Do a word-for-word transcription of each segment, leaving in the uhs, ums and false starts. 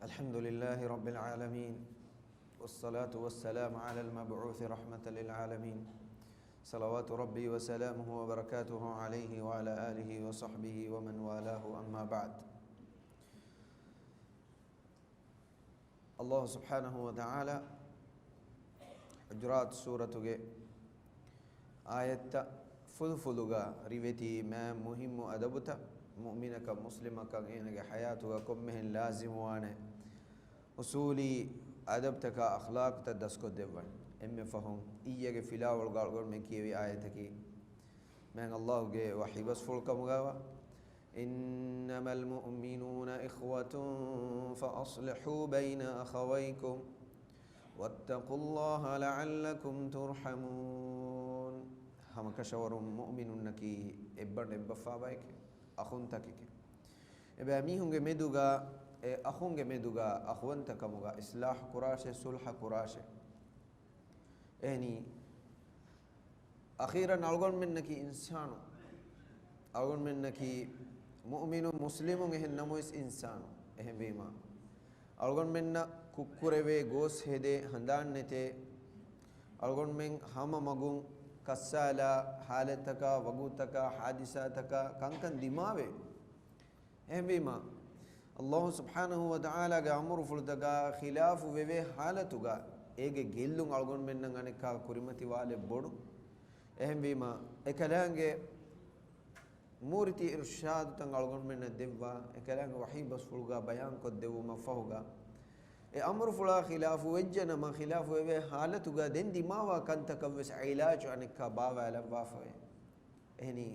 الحمد لله رب العالمين، والصلاة والسلام على المبعوث رحمة للعالمين، صلوات ربي وسلامه وبركاته عليه وعلى آله وصحبه ومن والاه، أما بعد. ﷲ ސުބްޙާނަހޫ ވަތަޢާލާ ޙުޖުރާތު ސޫރަތުގެ އާޔަތްތައް ފުލުފުލުގަ ރިވެތީ މާ މުހިއްމު އަދަބުތައް، މުއުމިނަކަށް މުސްލިމަކަށް އޭނަގެ ޙަޔާތުގަ ކޮންމެހެން ލާޒިމުވާނެ އުސޫލީ އަދަބުތަކާ އަޚްލާޤުތައް ދަސްކޮށްދެއްވަން. އެންމެ ފަހުން އިއްޔެގެ ފިލާވަޅުގަ އަޅުގަނޑުމެން ކިޔެވި އާޔަތަކީ މާ ﷲގެ ވަޙީ ބަސްފުޅު ކަމުގައިވާ، إنما المؤمنون إخوة فأصلحوا بين أخويكم واتقوا الله لعلكم ترحمون. ހަމަކަށަވަރުން މުއުމިނުންނަކީ އެއްބަނޑު އެއްބަފާބައެކޭ، އަޚުންތަކެކޭ. އެބައިމީހުންގެ މެދުގަ، އެ އަޚުންގެ މެދުގަ އަޚުވަންތަކަމުގަ އިޞްލާޙު ކުރާށޭ، ޞުލްޙަ ކުރާށޭ. އެހެނީ، އަޚީރަން އަޅުގަނޑުމެންނަކީ އިންސާނު. އަޅުގަނޑުމެންނަކީ މުއުމިނުން، މުސްލިމުން، އެހެން ނަމަވެސް އިންސާނު. އެހެންވީމާ، އަޅުގަނޑުމެންނަށް ކުށްކުރެވޭ، ގޯސް ހެދޭ، ހަނދާން ނެތޭ، އަޅުގަނޑުމެން ހަމަ މަގުން ކައްސާލާ ޙާލަތްތަކާ، ވަގުތުތަކާ، ޙާދިސާތަކާ ކަންކަން ދިމާވޭ. އެހެންވީމާ، ﷲ ސުބްޙާނަހޫ ވަތަޢާލާގެ އަމުރުފުޅުތަކާ ޚިލާފު ވެވޭ ޙާލަތުގަ އޭގެ ގެއްލުން އަޅުގަނޑުމެންނަށް އަނެއްކާ ކުރިމަތިވާލެއް ބޮޑު. އެހެންވީމާ، އެކަލާނގެ މޫރިތި އިރުޝާދުތައް އަޅުގަނޑުމެންނަށް ދެއްވާ، އެކަލާނގެ ވަޙީ ބަސްފުޅުގަ ބަޔާންކޮށްދެއްވުމަށް ފަހުގަ، އެ އަމުރުފުޅާ ޚިލާފު ވެއްޖެނަމަ، ޚިލާފު ވެވޭ ޙާލަތުގަ ދެން ދިމާވާ ކަންތަކަށްވެސް ޢިލާޖު އަނެއްކާ ބާވާލައްވާފަވޭ. އެހެނީ،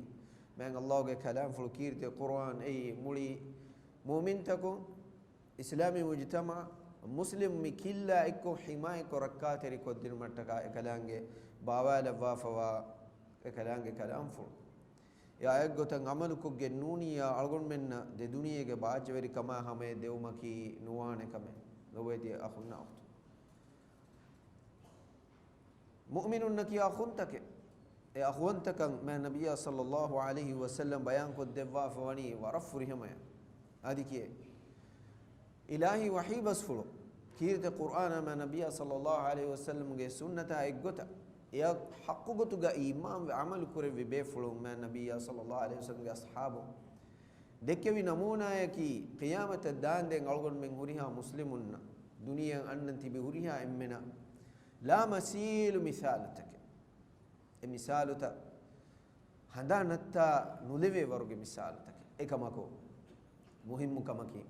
މާތް ﷲގެ ކަލާމްފުޅު ކީރިތި ޤުރުއާން އެއީ މުޅި މުއުމިންތަކުން، އިސްލާމީ މުޖުތަމަޢަށް، މުސްލިމް މި ކިއްލާ އެއްކޮށް ޙިމާޔަތްކޮށް ރައްކާތެރިކޮށްދިނުމަށްޓަކާ އެކަލާނގެ ބާވާލައްވާފަވާ އެކަލާނގެ ކަލާމްފުޅު. އެ އާޔަތްގޮތަށް ޢަމަލުކޮށްގެން ނޫނިއްޔާ އަޅުގަނޑުމެންނަށް ދެ ދުނިޔޭގެ ބާއްޖަވެރިކަމާ ހަމަޔަށް ދެވުމަކީ ނުވާނެ ކަމެއް. ލޮބުވެތި އަޚުންނާ އުޚްތުން. މުއުމިނުންނަކީ އަޚުންތަކެއް. އެ އަޚުވަންތަކަން މާތް ނަބިއްޔާ ޞައްލައްލާހު ޢަލައިހި ވަސައްލަމް ބަޔާންކޮށްދެއްވާފަ ވަނީ ވަރަށް ފުރިހަމަޔަށް. އަދި ކިޔޭ، އިލާހީ ވަޙީ ބަސްފުޅު، ކީރިތި ޤުރުއާނާ މާތް ނަބިއްޔާ ޞައްލައްލާހު ޢަލައިހި ވަސައްލަމްގެ ސުންނަތާ އެއްގޮތަށް، އެއަށް ޙައްޤު ގޮތުގަ އީމާންވެ ޢަމަލު ކުރެއްވި ބޭފުޅުން މާތް ނަބިއްޔާ ޞައްލައްލާހު ޢަލައިހި ވަސައްލަމްގެ އަޞްޙާބުން ދެއްކެވި ނަމޫނާޔަކީ، ޤިޔާމަތަށް ދާންދެން އަޅުގަނޑުމެން ހުރިހާ މުސްލިމުންނަށް، ދުނިޔެއަށް އަންނަން ތިބި ހުރިހާ އެންމެނަށް، ލާ މަސީލު މިސާލުތަކެއް. އެ މިސާލުތައް ހަނދާން ނައްތާ ނުލެވޭ ވަރުގެ މިސާލުތަކެއް. އެކަމަކު، މުހިއްމު ކަމަކީ،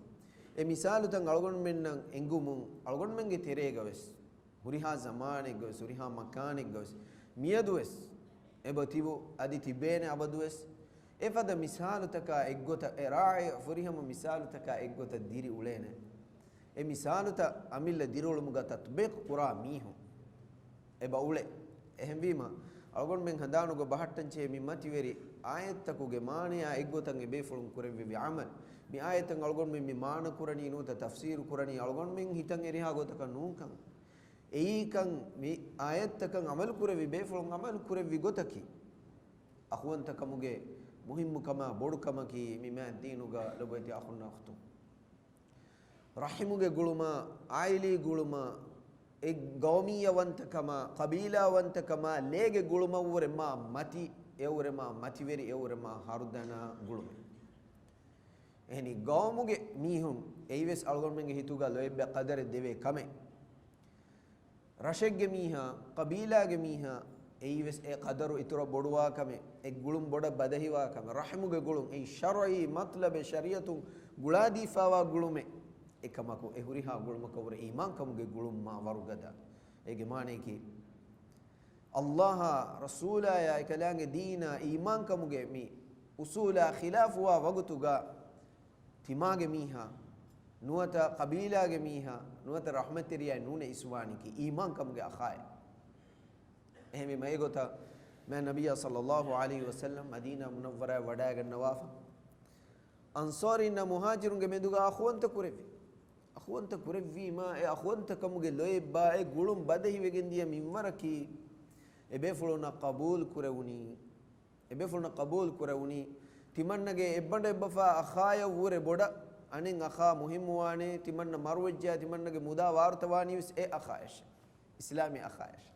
އެ މިސާލުތައް އަޅުގަނޑުމެންނަށް އެނގުމުން، އަޅުގަނޑުމެންގެ ތެރޭގަވެސް، ހުރިހާ ޒަމާނެއްގަވެސް، ހުރިހާ މަކާނެއްގަވެސް، މިއަދުވެސް އެބަ ތިބު، އަދި ތިބޭނެ އަބަދުވެސް، އެފަދަ މިސާލުތަކާ އެއްގޮތަށް، އެ ރާއި ފުރިހަމަ މިސާލުތަކާ އެއްގޮތަށް ދިރި އުޅޭނެ. އެ މިސާލުތައް އަމިއްލަ ދިރިއުޅުމުގަ ތަޠްބީޤު ކުރާ މީހުން އެބަ އުޅޭ. އެހެންވީމަ، އަޅުގަނޑުމެން ހަނދާނުގަ ބަހައްޓަންޖެހޭ މި މަތިވެރި އާޔަތްތަކުގެ މާނަޔާ އެއްގޮތަށް އެބޭފުޅުން ކުރެއްވެވި ޢަމަލު. މި އާޔަތްތައް އަޅުގަނޑުމެން މި މާނަ ކުރަނީ ނުވަތަ ތަފްސީރު ކުރަނީ އަޅުގަނޑުމެން ހިތަށް އެރިހާ ގޮތަކަށް ނޫންކަން. އެއީކަން މި އާޔަތްތަކަށް ޢަމަލު ކުރެއްވި ބޭފުޅުން ޢަމަލު ކުރެއްވި ގޮތަކީ، އަޚުވަންތަކަމުގެ މުހިއްމުކަމާ ބޮޑުކަމަކީ މި މާތް ދީނުގަ. ލޮބުވެތި އަޚުންނާ އުޚްތުން، ރަޙިމުގެ ގުޅުމާ، އާއިލީ ގުޅުމާ، އެ ގައުމިއްޔަވަންތަކަމާ، ޤަބީލާވަންތަކަމާ، ލޭގެ ގުޅުމަށްވުރެ މާ މަތި، އެއުރެ މާ މަތިވެރި، އެއުރެ މާ ހަރުދަނާ ގުޅުމެއް. އެހެނީ، ގައުމުގެ މީހުން އެއީވެސް އަޅުގަނޑުމެންގެ ހިތުގަ ލޯތްބެއް ޤަދަރެއް ދެވޭ ކަމެއް. ރަށެއްގެ މީހާ، ޤަބީލާގެ މީހާ، އެއީވެސް އެ ޤަދަރު އިތުރަށް ބޮޑުވާ ކަމެއް، އެ ގުޅުން ބޮޑަށް ބަދަހިވާ ކަމެއް، ރަޙިމުގެ ގުޅުން، އެއީ ޝަރުޢީ މަޠްލަބެއް، ޝަރީޢަތުން ގުޅާދީފާވާ ގުޅުމެއް. އެކަމަކު، އެ ހުރިހާ ގުޅުމަކަށްވުރެ އީމާންކަމުގެ ގުޅުން މާ ވަރުގަދަ. އޭގެ މާނަޔަކީ، ﷲ އާ ރަސޫލާޔާ އެކަލާނގެ ދީނާ އީމާންކަމުގެ މި އުޞޫލާ ޚިލާފުވާ ވަގުތުގަ، ތިމާގެ މީހާ، ނުވަތަ ޤަބީލާގެ މީހާ، ނުވަތަ ރަޙްމަތްތެރިޔާ ނޫނެ އިސްވާނީކީ އީމާންކަމުގެ އަޚާއެއް. އެހެންވީމަ އެގޮތަށް މާތް ނަބިއްޔާ ޞައްލައްލާހު ޢަލައިހި ވަސައްލަމް މަދީނާ މުނައްވަރާއަށް ވަޑައިގަންނަވާފަ، އަންޞާރީންނާ މުހާޖިރުންގެ މެދުގަ އަޚުވަންތަ ކުރެއްވި. އަޚުވަންތަ ކުރެއްވީމާ، އެ އަޚުވަންތަކަމުގެ ލޯތްބާ އެ ގުޅުން ބަދަހިވެގެން ދިޔަ މިންވަރަކީ، އެބޭފުޅުންނަށް ޤަބޫލު ކުރެވުނީ، އެބޭފުޅުންނަށް ޤަބޫލު ކުރެވުނީ، ތިމަންނަގެ އެއްބަނޑު އެއްބަފާ އަޚާޔަށްވުރެ ބޮޑަށް އަނެއް އަޚާ މުހިއްމުވާނޭ، ތިމަންނަ މަރުވެއްޖާ ތިމަންނަގެ މުދާ ވާރުތަވާނީވެސް އެ އަޚާޔަށް، އިސްލާމީ އަޚާޔަށް.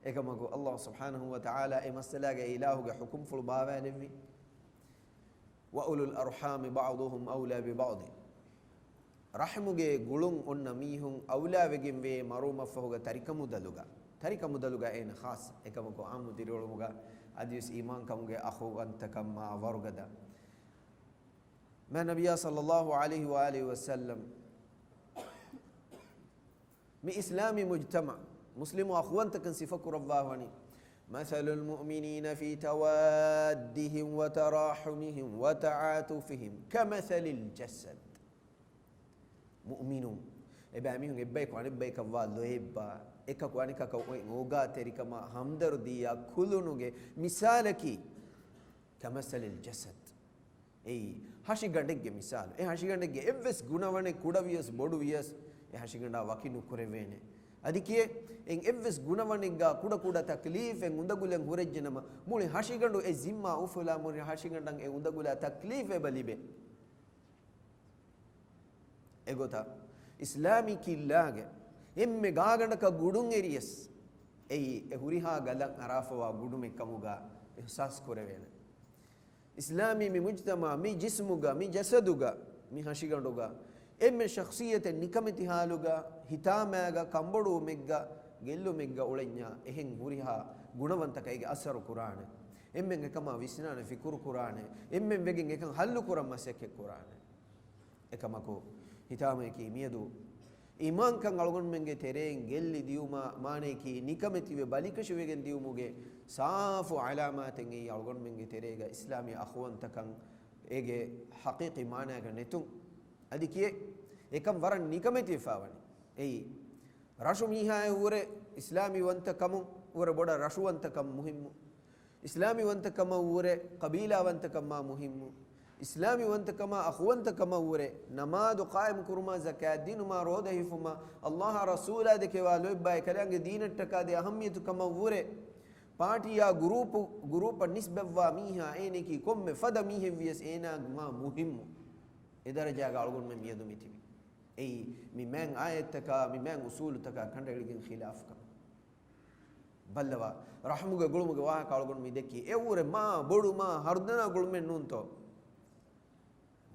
އެކަމަކު ﷲ ސުބްޙާނަހޫ ވަތަޢާލާ އެ މައްސަލާގައި އިލާހުގެ ޙުކުމްފުޅު ބާވާލެއްވި، وَأُولُو الْأَرْحَامِ بَعْضُهُمْ أَوْلَىٰ بِبَعْضٍ. ރަޙްމުގެ ގުޅުން އޮންނަ މީހުން އައުލާވެގެންވޭ މަރުވުމަށްފަހުގަ ތަރިކަމުދަލުގަ، ތަރިކަމުދަލުގަ އޭނަ ޚާއްޞަ، އެކަމަކު ޢާއްމު ދިރިއުޅުމުގަ އަދިވެސް އީމާންކަމުގެ އަޚުވަންތަކަން މާ ވަރުގަދަ. މާ ނަބިއްޔާ ޞައްލައްލާހު ޢަލައިހި ވައާލިހި ވަސައްލަމް މި އިސްލާމީ މުޖްތަމަޢު، މުސްލިމު އަޚުވަންތަކަން ސިފަކުރައްވާވަނީ، مَثَلُ الْمُؤْمِنِينَ فِي تَوَادِّهِمْ وَتَرَاحُمِهِمْ وَتَعَاطُفِهِمْ كَمَثَلِ الْجَسَدِ. މުއުމިނުން، އެބައިމީހުން އެއްބަޔަކު އަނެއްބަޔަކަށްވާ ލޯތްބާ، އެކަކު އަނެކަކަށް އޮތް އޯގާތެރިކަމާ، ހަމްދަރުދީއާ ކުލުނުގެ މިސާލަކީ، كَمَثَلِ الْجَسَدِ. އެއީ، ހަށިގަނޑެއްގެ މިސާލު. އެ ހަށިގަނޑެއްގެ އެއްވެސް ގުނަވަނެއް ކުޑަވިޔަސް ބޮޑުވިޔަސް، އެ ހަށިގަނޑާ ވަކި ނުކުރެވޭނެ. އަދި ކިޔޭ، އެއް އެއްވެސް ގުނަވަނެއްގާ ކުޑަކުޑަ ތަކްލީފެއް އުނދަގުލެއް ހުރެއްޖެނަމަ، މުޅި ހަށިގަނޑު އެ ޒިންމާ އުފުލާ، މުޅި ހަށިގަނޑަށް އެ އުނދަގުލާ ތަކްލީފް އެބަ ލިބޭ. އެގޮތަށް، އިސްލާމީ ކިއްލާގެ އެންމެ ގާގަނޑަކަށް ގުޑުން އެރިޔަސް، އެއީ އެ ހުރިހާ ގަލަށް އަރާފަވާ ގުޑުމެއް ކަމުގަ އިޙްސާސް ކުރެވޭނެ. އިސްލާމީ މި މުޖްތަމަޢަށް، މި ޖިސްމުގަ، މި ޖަސަދުގަ، މި ހަށިގަނޑުގަ އެންމެ ޝަޚްޞިއްޔަތެއް ނިކަމެތި ޙާލުގަ، ހިތާމާގަ، ކަނބޮޑުވުމެއްގަ، ގެއްލުމެއްގަ އުޅެންޏާ، އެހެން ހުރިހާ ގުނަވަންތަކަށް އޭގެ އަސަރު ކުރާނެ. އެންމެން އެކަމާ ވިސްނާނެ، ފިކުރު ކުރާނެ. އެންމެން ވެގެން އެކަން ޙައްލު ކުރަން މަސައްކަތް ކުރާނެ. އެކަމަކު، ހިތާމަޔަކީ މިއަދު އީމާންކަން އަޅުގަނޑުމެންގެ ތެރެއިން ގެއްލި ދިޔުމާ މާނަޔަކީ ނިކަމެތިވެ ބަލިކަށިވެގެން ދިޔުމުގެ ސާފު ޢަލާމާތެއް އެއީ އަޅުގަނޑުމެންގެ ތެރޭގަ އިސްލާމީ އަޚުވަންތަކަން އޭގެ ޙަޤީޤީ މާނަޔަކަށް ނެތުން. އަދި ކިޔޭ، އެކަން ވަރަށް ނިކަމެތިވެފަ ވަނީ. އެއީ، ރަށު މީހާއެއް ވުރެ އިސްލާމީ ވަންތަކަމުން ވުރެ ބޮޑަށް ރަށުވަންތަކަން މުހިއްމު. އިސްލާމީ ވަންތަކަމަށް ވުރެ ޤަބީލާ ވަންތަކަން މާ މުހިއްމު. އިސްލާމީ ވަންތަކަމާ އަޚުވަންތަކަމަށް ވުރެ ނަމާދު ޤާއިމް ކުރުމާ، ޒަކާތް ދިނުމާ، ރޯދަ ހިފުމާ، ﷲ އާ ރަސޫލާ ދެކެވާ ލޯތްބާ އެކަލާނގެ ދީނަށްޓަކާ ދޭ އަހައްމިޔަތު ކަމަށް ވުރެ، ޕާޓީއާ ގުރޫޕު، ގުރޫޕަށް ނިސްބަތްވާ މީހާ އޭނައަކީ ކޮންމެ ފަދަ މީހެއް ވިޔަސް އޭނާ މާ މުހިއްމު. އެ ދަރަޖާގަ އަޅުގަނޑުމެން މިއަދު މިތިބީ. އެއީ، މި މާތް އާޔަތްތަކާ، މި މާތް އުސޫލުތަކާ ކަނޑައެޅިގެން ޚިލާފު ކަމެއް. ބައްލަވާ، ރަޙްމުގެ ގުޅުމުގެ ވާހަކަ އަޅުގަނޑު މި ދެއްކީ. އެއަށްވުރެ މާ ބޮޑު، މާ ހަރުދަނާ ގުޅުމެއް ނޫންތޯ؟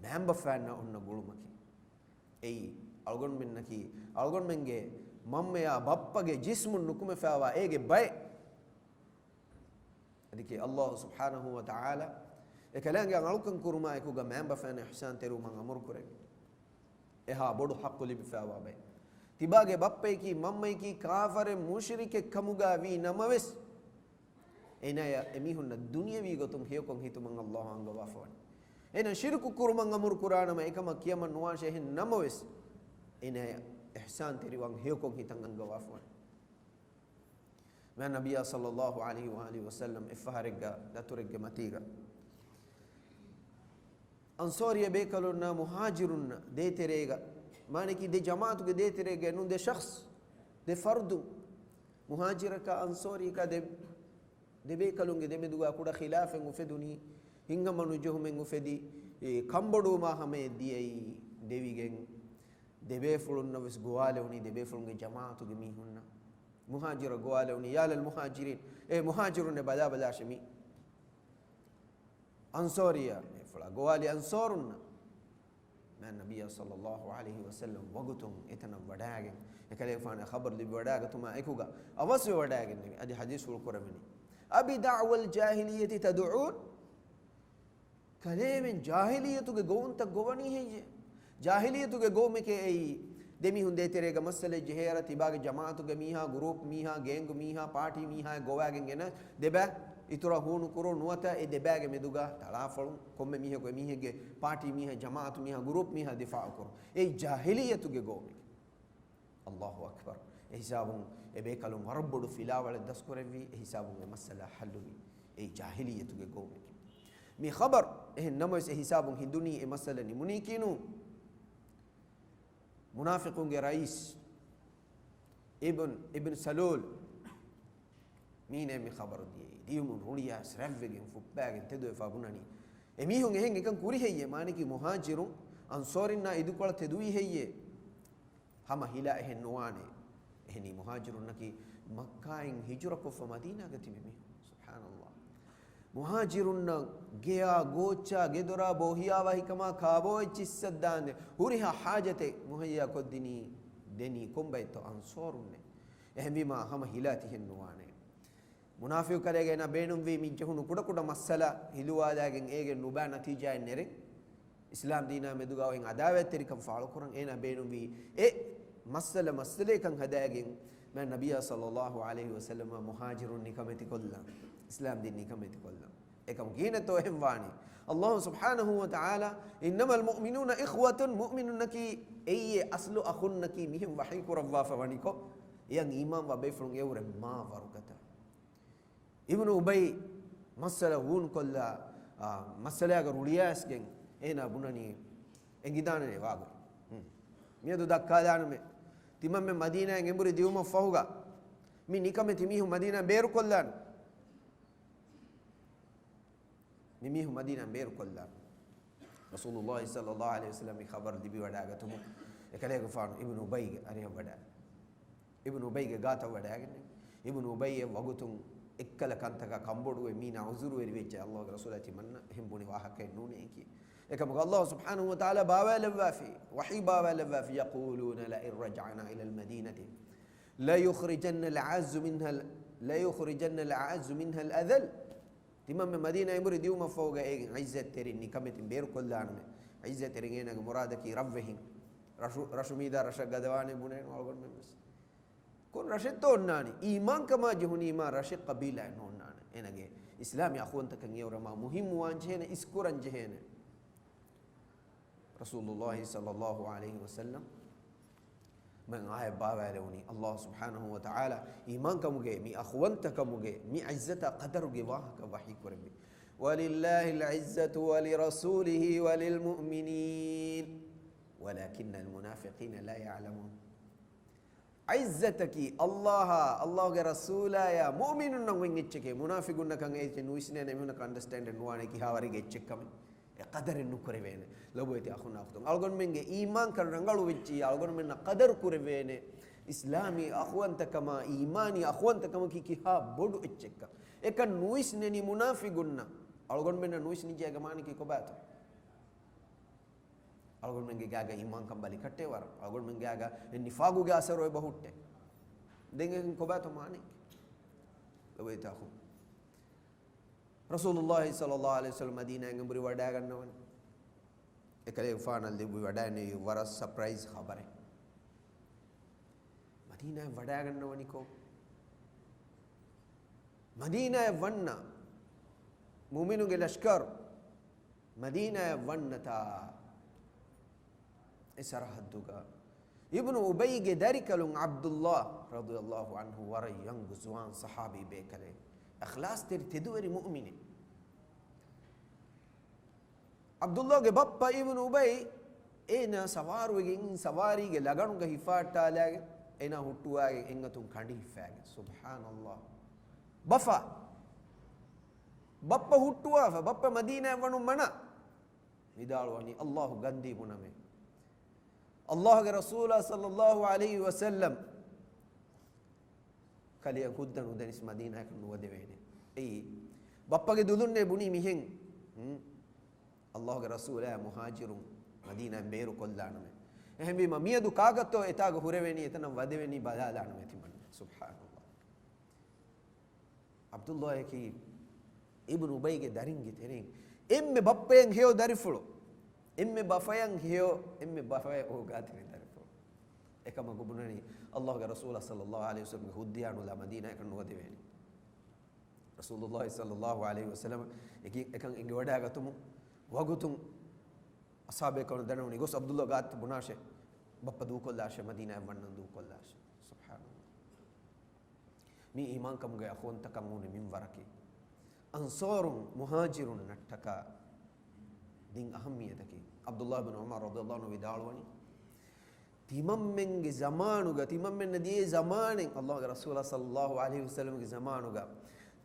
މައިންބަފައިންނަށް އޮންނަ ގުޅުމަކީ. އެއީ، އަޅުގަނޑުމެންނަކީ، އަޅުގަނޑުމެންގެ މަންމަޔާ ބައްޕަގެ ޖިސްމުން ނުކުމެފައިވާ އޭގެ ބައެއް. އަދި ކިޔޭ، ﷲ ސުބްޙާނަހޫ ވަތަޢާލާ އެކަލާނގެ އަޅުކަން ކުރުމާ އެކުގަ މައިންބަފައިންނަށް އިޙްސާން ތެރިވުމަށް އަމުރު ކުރެވި. އެހާ ބޮޑު ޙައްޤު ލިބިފައިވާ ބައެއް. ތިބާގެ ބައްޕަޔަކީ މަންމަޔަކީ ކާފަރެއް މުޝްރިކެއް ކަމުގަ ވީ ނަމަވެސް، އޭނާޔަށް އެމީހުންނަށް ދުނިޔަވީ ގޮތުން ހެޔޮކޮށް ހިތުމަށް ﷲ އަންގަވާފަވަނީ. އޭނާ ޝިރުކު ކުރުމަށް އަމުރު ކުރާނަމަ އެކަމަށް ކިޔަމަން ނުވާށޭ، އެހެން ނަމަވެސް، އޭނާޔަށް އިޙްސާން ތެރިވާން ހެޔޮކޮށް ހިތަށް އަންގަވާފަވަނީ. މާ ނަބިއްޔާ ޞައްލައްލާހު ޢަލައިހި ވައާލިހި ވަސައްލަމް އެއްފަހަރެއްގަ ދަތުރެއްގެ މަތީގަ އަންޞާރީ ބޭކަލުންނާ މުހާޖިރުންނަށް ދޭތެރޭގަ، މާނައަކީ ދެ ޖަމާޢަތުގެ ދޭތެރޭގަ ނޫން، ދެ ޝަޚްޞް، ދެ ފަރުދު، މުހާޖިރަކާ އަންޞާރީއަކާ ދެ، ދެ ބޭކަލުންގެ ދެމެދުގަ ކުޑަ ޚިލާފެއް އުފެދުނީ، ހިތްހަމަނުޖެހުމެއް އުފެދި، އެ ކަންބޮޑުވުމާ ހަމަޔަށް ދިޔައީ ދެވިގެން، ދެބޭފުޅުންނަށް ވެސް ގޮވާލެވުނީ ދެބޭފުޅުންގެ ޖަމާޢަތުގެ މީހުންނަށް. މުހާޖިރަށް ގޮވާލެވުނީ، "ޔާ ލަލް މުހާޖިރީން، އޭ މުހާޖިރުންނޭ ބަލާބަލާށޭ މި އަންޞާރީ ބޭފުޅާ." ގޮވާލި އަންޞާރުންނަށް. މާ ނަބިއްޔާ ޞައްލައްލާހު ޢަލައިހި ވަސައްލަމް ވަގުތުން އެތަނަށް ވަޑައިގެން، އެކަލޭގެފާނަށް ޚަބަރު ލިބިވަޑައިގަތުމާ އެކުގަ އަވަސްވެވަޑައިގެންނެވި. އަދި ޙަދީޘްފުޅު ކުރެވެނީ، أبدعوى الجاهلية تدعون؟ ކަލޭމެން ޖާހިލިއްޔަތުގެ ގޮވުންތައް ގޮވަނީ ހެއްޔޭ؟ ޖާހިލިއްޔަތުގެ ގޮވުމެކޭ އެއީ. ދެމީހުން ދޭތެރޭގަ މައްސަލައެއް ޖެހޭއަރާ، ތިބާގެ ޖަމާޢަތުގެ މީހާ، ގުރޫޕް މީހާ، ގޭންގު މީހާ، ޕާޓީ މީހާ ގޮވާގެން ގެނަ ދެބަ އިތުރަށް ހޫނު ކުރުން ނުވަތަ އެ ދެބައިގެ މެދުގަ ތަޅާފަޅުން، ކޮންމެ މީހަކު އެމީހެއްގެ ޕާޓީ މީހާ، ޖަމާޢަތު މީހާ، ގުރޫޕް މީހާ ދިފާޢު ކުރުން. އެއީ ޖާހިލިއްޔަތުގެ ގޮވުމެކޭ. ﷲ އަކްބަރު. އެ ހިސާބުން އެ ބޭކަލުން ވަރަށް ބޮޑު ފިލާވަޅެއް ދަސްކުރެއްވީ، އެ ހިސާބުން އެ މައްސަލަ ޙައްލުވީ. އެއީ ޖާހިލިއްޔަތުގެ ގޮވުމެކޭ. މި ޚަބަރު އެހެން ނަމަވެސް އެ ހިސާބުން ހިނދުނީ އެ މައްސަލަ ނިމުނީކީ ނޫން. މުނާފިޤުންގެ ރައީސް އިބްން، އިބްން ސަލޫލް މީނަ މި ޚަބަރު ދިޔައީ. ދިޔުމުން ރުޅިއައިސް ރަތްވެގެން ފުއްޕާގެން ތެދުވެފާ ބުނަނީ، އެމީހުން އެހެން އެކަން ކުރި ހެއްޔޭ؟ މާނައަކީ މުހާޖިރުން އަންޞާރުންނާ އިދިކޮޅަށް ތެދުވީ ހެއްޔޭ؟ ހަމަ ހިލާ އެހެން ނުވާނެ. އެހެނީ މުހާޖިރުންނަކީ މައްކާއިން ހިޖުރަކޮށްފަ މަދީނާގަ ތިބި މީހުން. ސުބްޙާނަﷲ. މުހާޖިރުންނަށް ގެޔާ ގޯއްޗާ ގެދޮރާ ބޯހިޔާވަހިކަމާ ކާބޯއެއްޗިއްސަށް ދާންދެ ހުރިހާ ޙާޖަތެއް މުހައްޔާ ކޮށްދިނީ، ދެނީ ކޮންބައެއްތޯ؟ އަންޞާރުންނޭ. އެހެންވީމާ ހަމަ ހިލާ ތިހެން ނުވާނެ. މުނާފިޤު ކަލޭގަ އޭނާ ބޭނުންވީ މި ޖެހުނު ކުޑަކުޑަ މައްސަލަ ހިލުވާލާގެން އޭގެ ނުބައި ނަތީޖާއެއް ނެރެން. އިސްލާމް ދީނާ މެދުގަ އޮތް އަދާވަތްތެރިކަން ފާޅުކުރަން އޭނާ ބޭނުންވީ އެ މައްސަލަ މައްސަލައެއްކަން ހަދާގެން މާތް ނަބިއްޔާ ޞައްލައްލާހު ޢަލައިހި ވަސައްލަމަށް މުހާޖިރުން ނިކަމެތިކޮށްލަން، އިސްލާމް ދީން ނިކަމެތިކޮށްލަން. އެކަމަކު ކިހިނެއްތޯ އެހެން ވާނީ؟ ﷲ ސުބްޙާނަހޫ ވަތަޢާލާ، إنما المؤمنون إخوة، މުއުމިނުންނަކީ އެއީ އަސްލު އަޚުންނަކީ މިހެން ވަޙީ ކުރައްވާފަ ވަނިކޮށް، އެޔަށް އީމާންވާ ބޭފުޅުން އެއުރެ މާ ވަރުގަދަ. އިބްނު އުބައްޔު މައްސަލަ ވޫނުކޮށްލާ، އާ، މައްސަލައިގަ ރުޅިއައިސްގެން އޭނާ ބުނަނީ އެނގިދާނެ ވާގޮތް. ހުން. މިއަދު ދައްކާލާނަމޭ. ތިމަންމެން މަދީނާއިން އެނބުރި ދިއުމަށްފަހުގަ މި ނިކަމެތި މީހުން މަދީނާއިން ބޭރުކޮށްލާނެ. މި މީހުން މަދީނާއިން ބޭރުކޮށްލާނެ. ރަސޫލުﷲ ޞައްލައްލާހު ޢަލައިހި ވަސައްލަމަ މި ޚަބަރު ލިބިވަޑައިގަތުމުން އެކަލޭގެފާނު އިބްނު އުބައްޔުގެ އަރިހަށް ވަޑައި، އިބްނު އުބައްޔުގެ ގާތަށް ވަޑައިގެންނެވި. އިބްނު އުބައްޔު އެއްވަގުތުން އެއްކަލަ ކަންތަކާ ކަންބޮޑުވެ މީނާ ޢުޛުރުވެރިވެއްޖެ، ﷲގެ ރަސޫލާ ތިމަންނަ އެހެން ބުނި ވާހަކައެއް ނޫނޭ ކީ. އެކަމަކު ﷲ ސުބްޙާނަހޫ ވަތަޢާލާ ބާވާލައްވާފި، ވަޙީ ބާވާލައްވާފި، يقولون لئن رجعنا إلى المدينة ليخرجن الأعز منها ال-، ليخرجن الأعز منها الأذل. ތިމަންމެ މަދީނާ އެނބުރި ދިއުމަށްފަހުގަ އޭގެ ޢިއްޒަތްތެރިން ނިކަމެތިން ބޭރުކޮށްލާނަމޭ. ޢިއްޒަތްތެރިން އޭނާގެ މުރާދަކީ ރަށްވެހިން. ރަށު، ރަށު މީދާ ރަށަށް ގަދަވާނެ ބުނޭނު އަޅުގަނޑުމެން ވެސް. ކޮން ރަށެއްތޯ އޮންނާނީ؟ އީމާންކަމާ ޖެހުނީމާ ރަށެއް ޤަބީލާއެއް ނޯންނާނެ. އޭނާގެ އިސްލާމީ އަޚުވަންތަކަން އެއުރެ މާ މުހިއްމުވާން ޖެހޭނެ، އިސްކުރަން ޖެހޭނެ. ރަސޫލުﷲ ޞައްލައްލާހު ޢަލައިހި ވަސައްލަމަ މަން އާޔަތް ބާވާލެވުނީ، ﷲ ސުބްޙާނަހޫ ވަތަޢާލާ އީމާންކަމުގެ، މި އަޚުވަންތަކަމުގެ، މި ޢިއްޒަތާ ޤަދަރުގެ ވާހަކަ ވަޙީ ކުރެއްވި. ولله العزة ولرسوله وللمؤمنين ولكن المنافقين لا يعلمون. ޢިއްޒަތަކީ ﷲއާ، ﷲގެ ރަސޫލާޔާ، މުއުމިނުންނަށް އޮތް އެއްޗެކޭ. މުނާފިގުންނަކަށް އެއްޗެއް ނުވިސްނޭނެ، އެމީހުންނަކަށް އަންޑަސްޓޭންޑެއް ނުވާނެ ކިހާވަރެއްގެ އެއްޗެއްކަމެއް. އެ ޤަދަރެއް ނުކުރެވޭނެ. ލޮބުވެތި އަޚުންނާ އުޚްތުން، އަޅުގަނޑުމެންގެ އީމާންކަން ރަނގަޅުވެއްޖިއްޔާ، އަޅުގަނޑުމެންނަށް ޤަދަރު ކުރެވޭނެ. އިސްލާމީ އަޚުވަންތަކަމާ، އީމާނީ އަޚުވަންތަކަމަކީ ކިހާ ބޮޑު އެއްޗެއްކަން. އެކަން ނުވިސްނެނީ މުނާފިގުންނަށް. އަޅުގަނޑުމެންނަށް ނުވިސްނިއްޖެ އޭގެ މާނައަކީ ކޮބާތޯ؟ އަޅުގަނޑުމެންގެ ގާގަ އީމާންކަން ބަލިކަށްޓޭ ވަރަށް. އަޅުގަނޑުމެންގެ ގާގަ އެ ނިފާގުގެ އަސަރު އެބަ ހުއްޓޭ. ދެން އެހެން ކޮބާތޯ މާނައަކީ؟ ލޮބުވެތި އަޚުން. ރަސޫލުﷲ ޞައްލައްލާހު ޢަލައިހި ވަސައްލަމަ މަދީނާއިން އެނބުރި ވަޑައިގަންނަވަނީ. އެކަލޭގެފާނަށް ލިބި ވަޑައިނެވި ވަރަށް ސަޕްރައިޒް ޚަބަރެއް. މަދީނާއަށް ވަޑައިގަންނަވަނިކޮށް، މަދީނާއަށް ވަންނަ މުއުމިނުންގެ ލަޝްކަރު، މަދީނާއަށް ވަންނަތާ އެ ސަރަހައްދުގަ އިބްނު އުބައްޔުގެ ދަރިކަލުން ޢަބްދުﷲ ރަޟިޔަﷲ ޢަންހު ވަރަށް ޔަންގު ޒުވާން ޞަޙާބީ ބޭކަލެއް، އިޚްލާޞްތެރި ތެދުވެރި މުއުމިނެއް. ޢަބްދުﷲގެ ބައްޕަ އިބްނު އުބައްޔު އޭނާ ސަވާރުވެގެން ސަވާރީގެ ލަގަނުގަ ހިފާއްޓާލާގެން އޭނާ ހުއްޓުވާގެން އެއްއަތުން ކަނޑި ހިފާގެން. ސުބްޙާނަﷲ. ބަފާ. ބައްޕަ ހުއްޓުވާފަ، ބައްޕަ މަދީނާއަށް ވަނުން މަނާ. ވިދާޅުވަނީ، ﷲ ގަންދީ ބުނަމޭ. ﷲގެ ރަސޫލާ ޞައްލައްލާހު ޢަލައިހި ވަސައްލަމް ކަލެއަށް ހުއްދަ ނުދެނިސް މަދީނާއަކަށް ނުވަދެވޭނެ. އެއީ، ބައްޕަގެ ދުލުންނޭ ބުނީ މިހެން. ހުން. ﷲގެ ރަސޫލާ މުހާޖިރުން މަދީނާއިން ބޭރުކޮށްލާނަމޭ. އެހެންވީމަ، މިއަދު ކާކަށްތޯ އެތާގަ ހުރެވެނީ، އެތަނަށް ވަދެވެނީ ބަލާލާނަމޭ ތިމަންނަ. ސުބްޙާނަﷲ. ޢަބްދުﷲއަކީ އިބްނު އުބައްޔުގެ ދަރިންގެ ތެރެއިން އެންމެ ބައްޕަޔަށް ހެޔޮ ދަރިފުޅު، އެންމެ ބަފަޔަށް ހެޔޮ، އެންމެ ބަފަޔަށް އޯގާތެރި ދަރިފުޅު. އެކަމަކު ބުނަނީ، ﷲގެ ރަސޫލާ ޞައްލައްލާހު ޢަލައިހި ވަސައްލަމްގެ ހުއްދަޔާ ނުލާ މަދީނާއަކަށް ނުވަދެވޭނެ. ރަސޫލުﷲ ޞައްލައްލާހު ޢަލައިހި ވަސައްލަމަ އެކި-، އެކަން އެނގިވަޑައިގަތުމުން ވަގުތުން އަޞްޙާބޭކަލުން ދަންނަވަނީ، ގޮސް ޢަބްދުﷲ ގާތަށް ބުނާށޭ، ބައްޕަ ދޫކޮށްލާށޭ، މަދީނާއަށް ވަންނަން ދޫކޮށްލާށޭ. ސުބްޙާނަﷲ. މީ އީމާންކަމުގެ އަޚުވަންތަކަން އުނި މިންވަރަކީ. އަންޞާރުން މުހާޖިރުންނަށްޓަކާ ދިން އަހައްމިއްޔަތަކީ. ޢަބްދުﷲ ބިން ޢުމަރު ރަޟިޔަﷲ ޢަންހު ވިދާޅުވަނީ، ތިމަންމެންގެ ޒަމާނުގަ، ތިމަންމެންނަށް ދިޔައީ ޒަމާނެއް، ﷲގެ ރަސޫލާ ޞައްލައްލާހު ޢަލައިހި ވަސައްލަމްގެ ޒަމާނުގަ،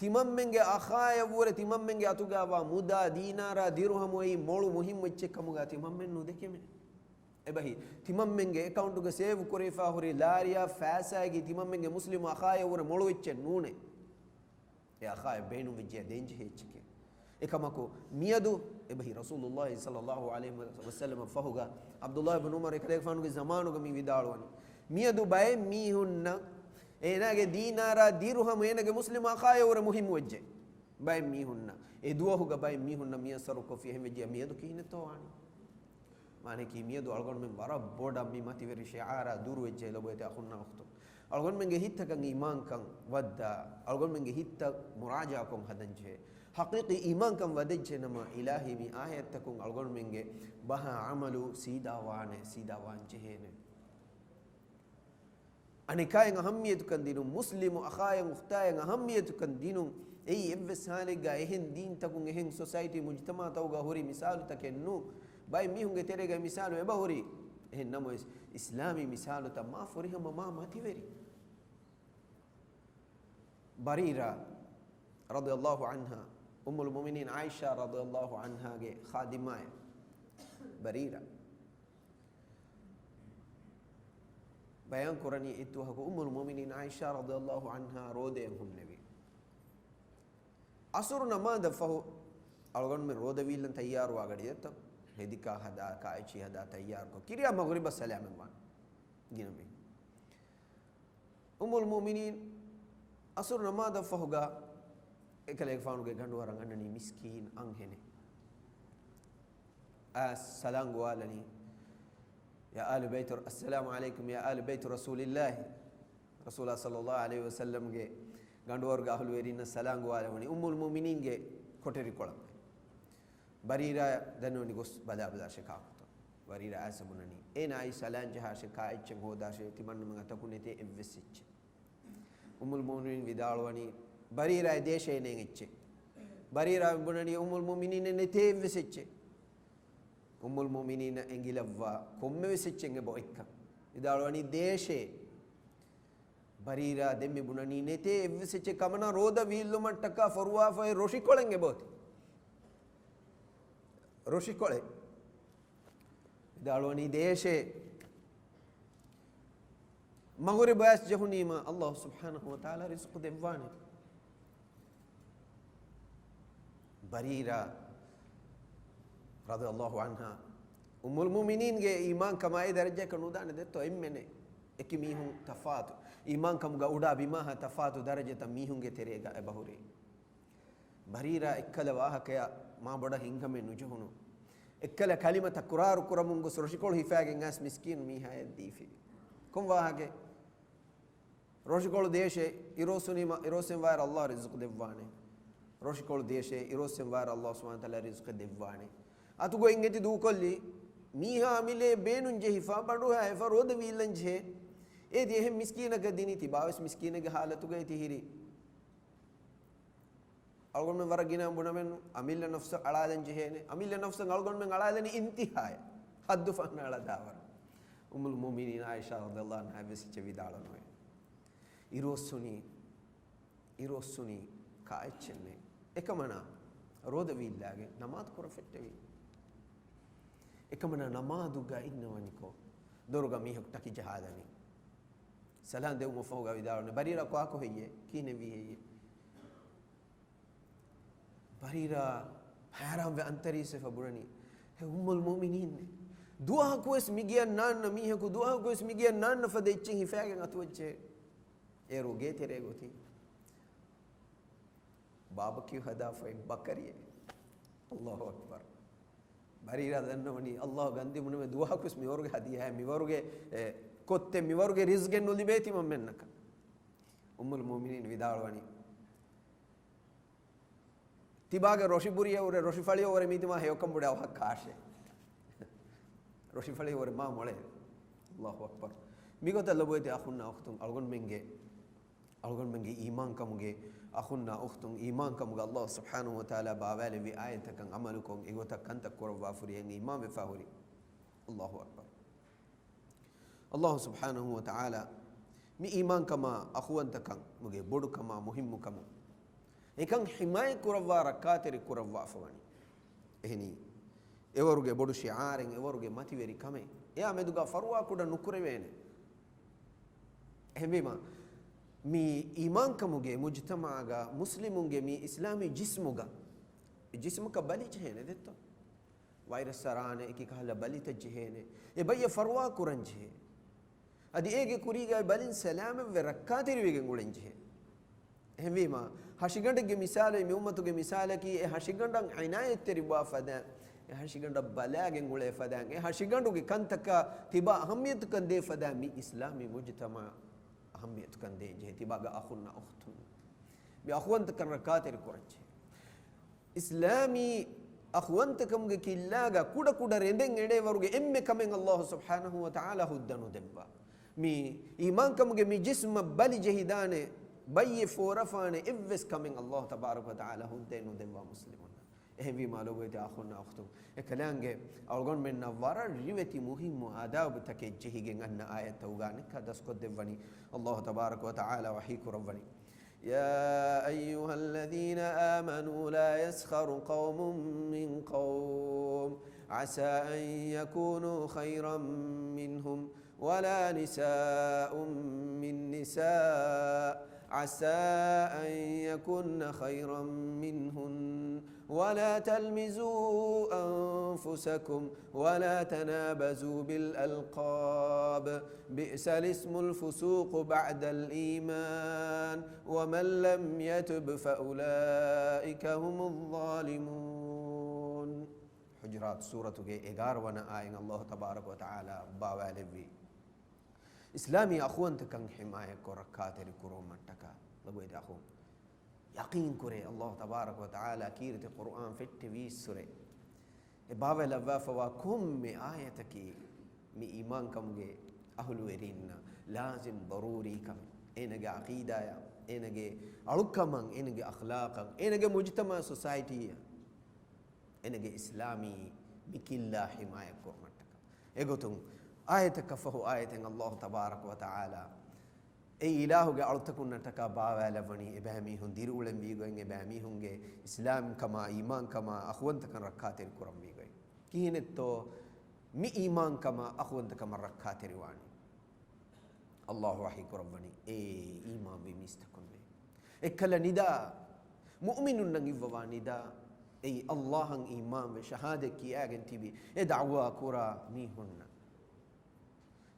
ތިމަންމެންގެ އަޚާޔަށްވުރެ ތިމަންމެންގެ އަތުގާވާ މުދާ، ދީނާރާ، ދިރުހަމު އެއީ މޮޅު މުހިއްމު އެއްޗެއް ކަމުގާ ތިމަންމެން ނުދެކެމެ. އެބަހީ، ތިމަންމެންގެ އެކައުންޓުގަ ސޭވް ކުރެވިފާ ހުރި ލާރިއާ ފައިސާއަކީ ތިމަންމެންގެ މުސްލިމު އަޚާޔަށްވުރެ މޮޅު އެއްޗެއް ނޫނޭ. އެ އަޚާޔަށް ބޭނުންވެއްޖެޔާ ދޭންޖެހޭ އެއްޗެކޭ. އެކަމަކު މިއަދު އެބަހީ ރަސޫލުﷲ ޞައްލަﷲ ޢަލައިހި ވަސައްލަމަ ފަހުގަ ޢަބްދުﷲ ބިން ޢުމަރު އެކަލޭގެފާނުގެ ޒަމާނުގަ މި ވިދާޅުވަނީ، މިއަދު ބައެއް މީހުންނަށް އޭނާގެ ދީނާރާ ދިރުހަމު އޭނާގެ މުސްލިމު އަޚާޔަށްވުރެ މުހިއްމުވެއްޖެ. ބައެއް މީހުންނަށް، އެ ދުވަހުގަ ބައެއް މީހުންނަށް މި އަސަރުކޮށްފި. އެހެންވެއްޖެޔާ މިއަދު ކިހިނެއްތޯ ވާނީ؟ މާނައަކީ މިއަދު އަޅުގަނޑުމެން ވަރަށް ބޮޑަށް މި މަތިވެރި ޝިޢާރާ ދުރުވެއްޖެ ލޮބުވެތި އަޚުންނާ އުޚްތުން. އަޅުގަނޑުމެންގެ ހިތްތަކަށް އީމާންކަން ވައްދާ، އަޅުގަނޑުމެންގެ ހިތްތައް މުރާޖަޢާކޮށް ހަދަންޖެހޭ. ޙަޤީޤީ އީމާންކަން ވަދެއްޖެ ނަމަ، އިލާހީ މި އާޔަތްތަކުން އަޅުގަނޑުމެންގެ ބަހާ ޢަމަލު ސީދާވާނެ، ސީދާވާން ޖެހޭނެ. އަނެކާއަށް އަހައްމިޔަތުކަން ދިނުން، މުސްލިމު އަޚާއަށް އުޚްތާއަށް އަހައްމިޔަތުކަން ދިނުން. އެއީ އެއްވެސް ޙާލެއްގަ އެހެން ދީންތަކުން، އެހެން ސޮސައިޓީ މުޖުތަމަޢުތަކުގަ ހުރި މިސާލުތަކެއް ނޫން. ބައެއް މީހުންގެ ތެރޭގަ މިސާލު އެބަހުރި. އެހެން ނަމަވެސް، އިސްލާމީ މިސާލުތައް މާ ފުރިހަމަ މާ މަތިވެރި. ބަރީރާ ރަޟިޔަﷲ ޢަންހާ، އުއްމުލް މުއުމިނީން ޢާއިޝާ ރަޟިޔަﷲ ޢަންހާގެ ޚާދިމާއެއް ބަރީރާ. ބަޔާން ކުރަނީ އެއްދުވަހަކު އުއްމުލް މުއުމިނީން ޢާއިޝާ ރަޟިޔަﷲ ޢަންހާ ރޯދައަށް ހުންނެވި. ޢަޞުރު ނަމާދަށް ފަހު އަޅުގަނޑުމެން ރޯދަ ވީއްލަން ތައްޔާރުވާ ގަޑިއަށްތަ، ހެދިކާ ހަދާ، ކާއެއްޗި ހަދާ ތައްޔާރުކޮށް، ކިރިޔާ މަޣުރިބަށް ސަލާމަތްވާން ގިނަ މީހުން. އުއްމުލް މުއުމިނީން ޢަޞުރު ނަމާދަށް ފަހުގަ އެކަލޭގެފާނުގެ ގަނޑުވަރަށް އަންނަނީ މިސްކީން އަންހެނެއް. އައިސް ސަލާން ގޮވާލަނީ، يا آل بيت، السلام عليكم يا آل بيت رسول الله. ރަސޫލާ ޞައްލަﷲ ޢަލައިހި ވަސައްލަމްގެ ގަނޑުވަރުގެ އަހުލުވެރިންނަށް ސަލާން ގޮވާލެވުނީ އުއްމުލް މުއުމިނީންގެ ކޮޓަރިކޮޅަށް. ބަރީރާ ދަންނަވަނީ ގޮސް ބަލާބަލާށޭ ކާކުތޯ. ބަރީރާ އައިސް ބުނަނީ، އޭނާ އައިސް ސަލާން ޖަހާށޭ، ކާއެއްޗެއް ހޯދާށޭ، ތިމަންނަމެން އަތަކު ނެތޭ އެއްވެސް އެއްޗެއް. އުއްމުލް މުއުމިނީން ވިދާޅުވަނީ، ބަރީރާ ދޭށޭ ނޭނގެ އެއްޗެއް. ބަރީރާ ބުނަނީ، އުއްމުލް މުއުމިނީން ނެތޭ އެއްވެސް އެއްޗެއް. އުއްމުލް މުއުމިނީނަށް އެނގިލައްވާ ކޮންމެވެސް އެއްޗެއް އެބައޮތްކަން. ވިދާޅުވަނީ ދޭށޭ. ބަރީރާ ދެން މި ބުނަނީ ނެތޭ އެއްވެސް އެއްޗެއް ކަމަނާ ރޯދަ ވީއްލުމަށްޓަކާ ފޮރުވާފައި ރޮށިކޮޅެއް އެބައޮތީ. ރޮށިކޮޅެއް. ވިދާޅުވަނީ ދޭށޭ. މަޣުރިބު އައިސް ޖެހުނީމަ ﷲ ސުބްޙާނަހޫ ވަތަޢާލާ ރިޒުޤު ދެއްވާނެ. ބަރީރާ ރަޟިޔަﷲ ޢަންހާ، އުއްމުލް މުއުމިނީންގެ އީމާންކަމާ އެ ދަރަޖައަކަށް ނުދާނެ ދެއްތޯ؟ އެންމެނެއް. އެކި މީހުން ތަފާތު. އީމާންކަމުގަ އުޑާ ބިމާހާ ތަފާތު ދަރަޖަތައް މީހުންގެ ތެރޭގަ އެބަހުރި. ބަރީރާ އެއްކަލަ ވާހަކަޔަށް މާ ބޮޑަށް ހިތްހަމައެއް ނުޖެހުނު. އެއްކަލަ ކަލިމަ ތަކުރާރު ކުރަމުން ގޮސް ރޮށިކޮޅު ހިފާގެން އައިސް މިސްކީނު މީހާޔަށް ދީފި. ކޮން ވާހަކައެއް؟ ރޮށިކޮޅު ދޭށޭ، އިރުއޮއްސުނީމަ، އިރުއޮއްސެން ވާއިރަށް ﷲ ރިޒުޤު ދެއްވާނެ. ރޮށިކޮޅު ދޭށޭ، އިރުއޮއްސެން ވާއިރަށް ﷲ ސުބްޙާނަހޫ ވަތަޢާލާ ރިޒުޤެއް ދެއްވާނެ. އަތުގައި އިނގޭތި ދޫކޮށްލީ، މީހާ އަމިއްލައަށް ބޭނުން ޖެހިފަ، ބަނޑުހައިފަ، ރޯދަ ވީއްލަން ޖެހޭ. އޭތި އެހެން މިސްކީނަކަށް ދިނީ ތިބާވެސް މިސްކީނެއްގެ ހާލަތުގައި ތިހިރީ. އަޅުގަނޑުމެން ވަރަށް ގިނަ ބުނަމެއްނު، އަމިއްލަ ނަފްސަށް އަޅާލަން ޖެހޭނެ. އަމިއްލަ ނަފްސަށް އަޅުގަނޑުމެން އަޅާލަނީ އިންތިހާއަށް، ޙައްދު ފަހަނަ އަޅާ ދާވަރު. އުއްމުލް މުއުމިނީން ޢާއިޝާ ރަޟިޔަﷲ ޢަންހާ އެއްވެސް އެއްޗެއް ވިދާޅުވަނުވޭ. އިރުއޮއްސުނީ، އިރުއޮއްސުނީ ކާއެއްޗެއް ނެތް. އެކަމަނާ ރޯދަ ވީއްލާގެން ނަމާދު ކުރަން ފެއްޓެވި. އެކަމަނާ ނަމާދުގަ އިންނަވަނިކޮށް، ދޮރުގަ މީހަކު ޓަކި ޖަހާލަނީ. ސަލާން ދެއްވުމަށް ފަހުގަ ވިދާޅުވަނީ، ބަރީރާ ކާކު ހެއްޔޭ؟ ކިހިނެއްވީ ހެއްޔޭ؟ ބަރީރާ ހައިރާންވެ އަންތަރީސްވެފަ ބުނަނީ، އެ އުއްމުލް މުއުމިނީން، ދުވަހަކުވެސް މިގެއަށް ނާންނަ މީހަކު، ދުވަހަކުވެސް މިގެއަށް ނާންނަ ފަދަ އެއްޗެއް ހިފާގެން އަތުވެއްޖެ. އޭރު ގޭތެރޭގަ އޮތީ ބާބަކިއު ހަދާފައި ބަކަރިއެއް. ﷲ އަކްބަރު. ބަރީރާ ދަންނަވަނީ، ﷲ ގަންދި ބުނަމޭ، ދުވަހަކުވެސް މިވަރުގެ ހަދިޔާއެއް، މިވަރުގެ، އެ، ކޮއްތެއް، މިވަރުގެ ރިޒްގެއް ނުލިބޭ ތިމަންމެންނަކަށް. އުއްމުލް މުއުމިނީން ވިދާޅުވަނީ، ތިބާގެ ރޮށިބުރިއަށްވުރެ، ރޮށިފަޅިއަށްވުރެ މީތި މާ ހެޔޮކަން ބޮޑެ އަވަހަށް ކާށޭ. ރޮށިފަޅިއަށްވުރެ މާ މޮޅޭ. ﷲ އަކްބަރު. މިގޮތަށް ލޮބުވެތި އަޚުންނާ އުޚްތުން، އަޅުގަނޑުމެންގެ، އަޅުގަނޑުމެންގެ އީމާންކަމުގެ، އަޚުންނާ އުޚްތުން، އީމާންކަމުގެ ﷲ ސުބްޙާނަހޫ ވަތަޢާލާ ބާވާލެއްވި އާޔަތްތަކަށް ޢަމަލުކޮށް، އެގޮތަށް ކަންތައް ކުރައްވާފަ ހުރިހެން އީމާންވެފަ ހުރި. ﷲ އަކްބަރު. ﷲ ސުބްޙާނަހޫ ވަތަޢާލާ މި އީމާންކަމާ، އަޚުވަންތަކަމުގެ ބޮޑުކަމާ، މުހިއްމުކަމު، އެކަން ޙިމާޔަތް ކުރައްވާ ރައްކާތެރި ކުރައްވާފަ ވަނީ. އެހެނީ، އެވަރުގެ ބޮޑު ޝިޢާރެއް، އެވަރުގެ މަތިވެރި ކަމެއް އެއާ މެދުގަ ފަރުވާ ކުޑަ ނުކުރެވޭނެ. އެހެންވީމަ، މި އީމާންކަމުގެ މުޖްތަމަޢަކަށް، މުސްލިމުންގެ މި އިސްލާމީ ޖިސްމުގަ، ޖިސްމަކަށް ބަލި ޖެހޭނެ ދެއްތޯ؟ ވައިރަސް އަރާނެ، އެކި ކަހަލަ ބަލިތައް ޖެހޭނެ. އެ ބައްޔަށް ފަރުވާ ކުރަން ޖެހޭ. އަދި އޭގެ ކުރީގައި ބަލިން ސަލާމަތްވެ ރައްކާތެރިވެގެން އުޅެން ޖެހޭ. އެހެންވީމަ، ހަށިގަނޑެއްގެ މިސާލެއް، މި އުއްމަތުގެ މިސާލަކީ، އެ ހަށިގަނޑަށް ޢިނާޔަތްތެރިވާ ފަދައިން، އެ ހަށިގަނޑަށް ބަލާގެން އުޅޭ ފަދައިން، އެ ހަށިގަނޑުގެ ކަންތަކަށް ތިބާ އަހައްމިޔަތުކަން ދޭ ފަދައިން މި އިސްލާމީ މުޖްތަމަޢަށް އަހައްމިޔަތުކަން ދޭން ޖެހޭ. ތިބާގެ އަޚުންނާ އުޚްތުން، މި އަޚުވަންތަކަން ރައްކާތެރި ކުރަން ޖެހޭ. އިސްލާމީ އަޚުވަންތަކަމުގެ ކިއްލާގަ ކުޑަ ކުޑަ ރެނދެއް އެޅޭވަރުގެ އެންމެ ކަމެއް އައްލާހު ސުބްޙާނަހު ވަ ތަޢާލާ ހުއްދަ ނުދެއްވާ. މި އީމާންކަމުގެ މި ޖިސްމަށް ބަލި ޖެހިދާނެ، ބައްޔެއް ފޯރަފާނެ އެއްވެސް ކަމެއް އައްލާހު ތަބާރަކަ ވަ ތަޢާލާ ހުއްދައެއް ނުދެއްވާ މުސްލިމުންނަށް. އެހެންވީމާ ލޮބުވެތި އަޚުންނާ އުޚްތުން، އެކަލާނގެ އަޅުގަނޑުމެންނަށް ވަރަށް ރިވެތި މުހިއްމު އާދާބުތަކެއް ޖެހިގެން އަންނަ އާޔަތްތައް އުގާނެއްކާ ދަސްކޮށްދެއްވަނީ. އައްލާހު ތަބާރަކަ ވަ ތަޢާލާ ވަޙީ ކުރައްވަނީ. يا أيها الذين آمنوا لا يسخر قوم من قوم عسى أن يكونوا خيرا منهم ولا نساء من نساء عسى أن يكن خيرا منهن ولا تلمزوا أنفسكم ولا تنابزوا بالألقاب بئس الاسم الفسوق بعد الإيمان ومن لم يتب فأولئك هم الظالمون. ޙުޖުރާތު ސޫރަތުގެ އެގާރަ ވަނަ އާޔަތް އައްލާހު ތަބާރަކަ ވަ ތަޢާލާ ބާވާލެއްވީ، އިސްލާމީ އަޚުވަންތަކަން ޙިމާޔަތްކޮށް ރައްކާތެރި ކުރުމަށްޓަކާ. ލޮބުވެތި އަޚުން، ޔަޤީންކުރޭ، އައްލާހު ތަބާރަކަ ވަ ތަޢާލާ ކީރިތި ޤުރުއާން ފެއްޓެވީއްސުރެ އެ ބާވައިލައްވާފަވާ ކޮންމެ އާޔަތަކީ މި އީމާންކަމުގެ އަހުލުވެރީންނަށް ލާޒިމް ޟަރޫރީ ކަމެއް. އޭނަގެ ޢަޤީދާއަށް، އޭނަގެ އަޅުކަމަށް، އޭނަގެ އަޚްލާޤަށް، އޭނަގެ މުޖުތަމަޢަށް، ސޮސައިޓީއަށް، އޭނަގެ އިސްލާމީ މި ކިއްލާ ޙިމާޔަތް ކުރުމަށްޓަކާ. އެގޮތުން އާޔަތަކަށް ފަހު އާޔަތެއް އައްލާހު ތަބާރަކަ ވަ ތަޢާލާ އެއީ އިލާހުގެ އަޅުތަކުންނަށްޓަކާ ބާވާލައްވަނީ، އެބައިމީހުން ދިރިއުޅެންވީގޮތް، އެބައިމީހުންގެ އިސްލާމްކަމާ، އީމާންކަމާ، އަޚުވަންތަކަން ރައްކާތެރި ކުރަންވީގޮތް. ކިހިނެއްތޯ މި އީމާންކަމާ އަޚުވަންތަކަމަށް ރައްކާތެރިވާނީ؟ އައްލާހު ވަޙީ ކުރައްވަނީ، އޭ އީމާންވި މީސްތަކުންނޭ. އެއްކަލަ ނިދާ، މުއުމިނުންނަށް އިއްވަވާ ނިދާ، އެއީ އައްލާހަށް އީމާންވެ ޝަހާދަތް ކިޔާގެން ތިބި އެ ދަޢުވާ ކުރާ މީހުންނަށް.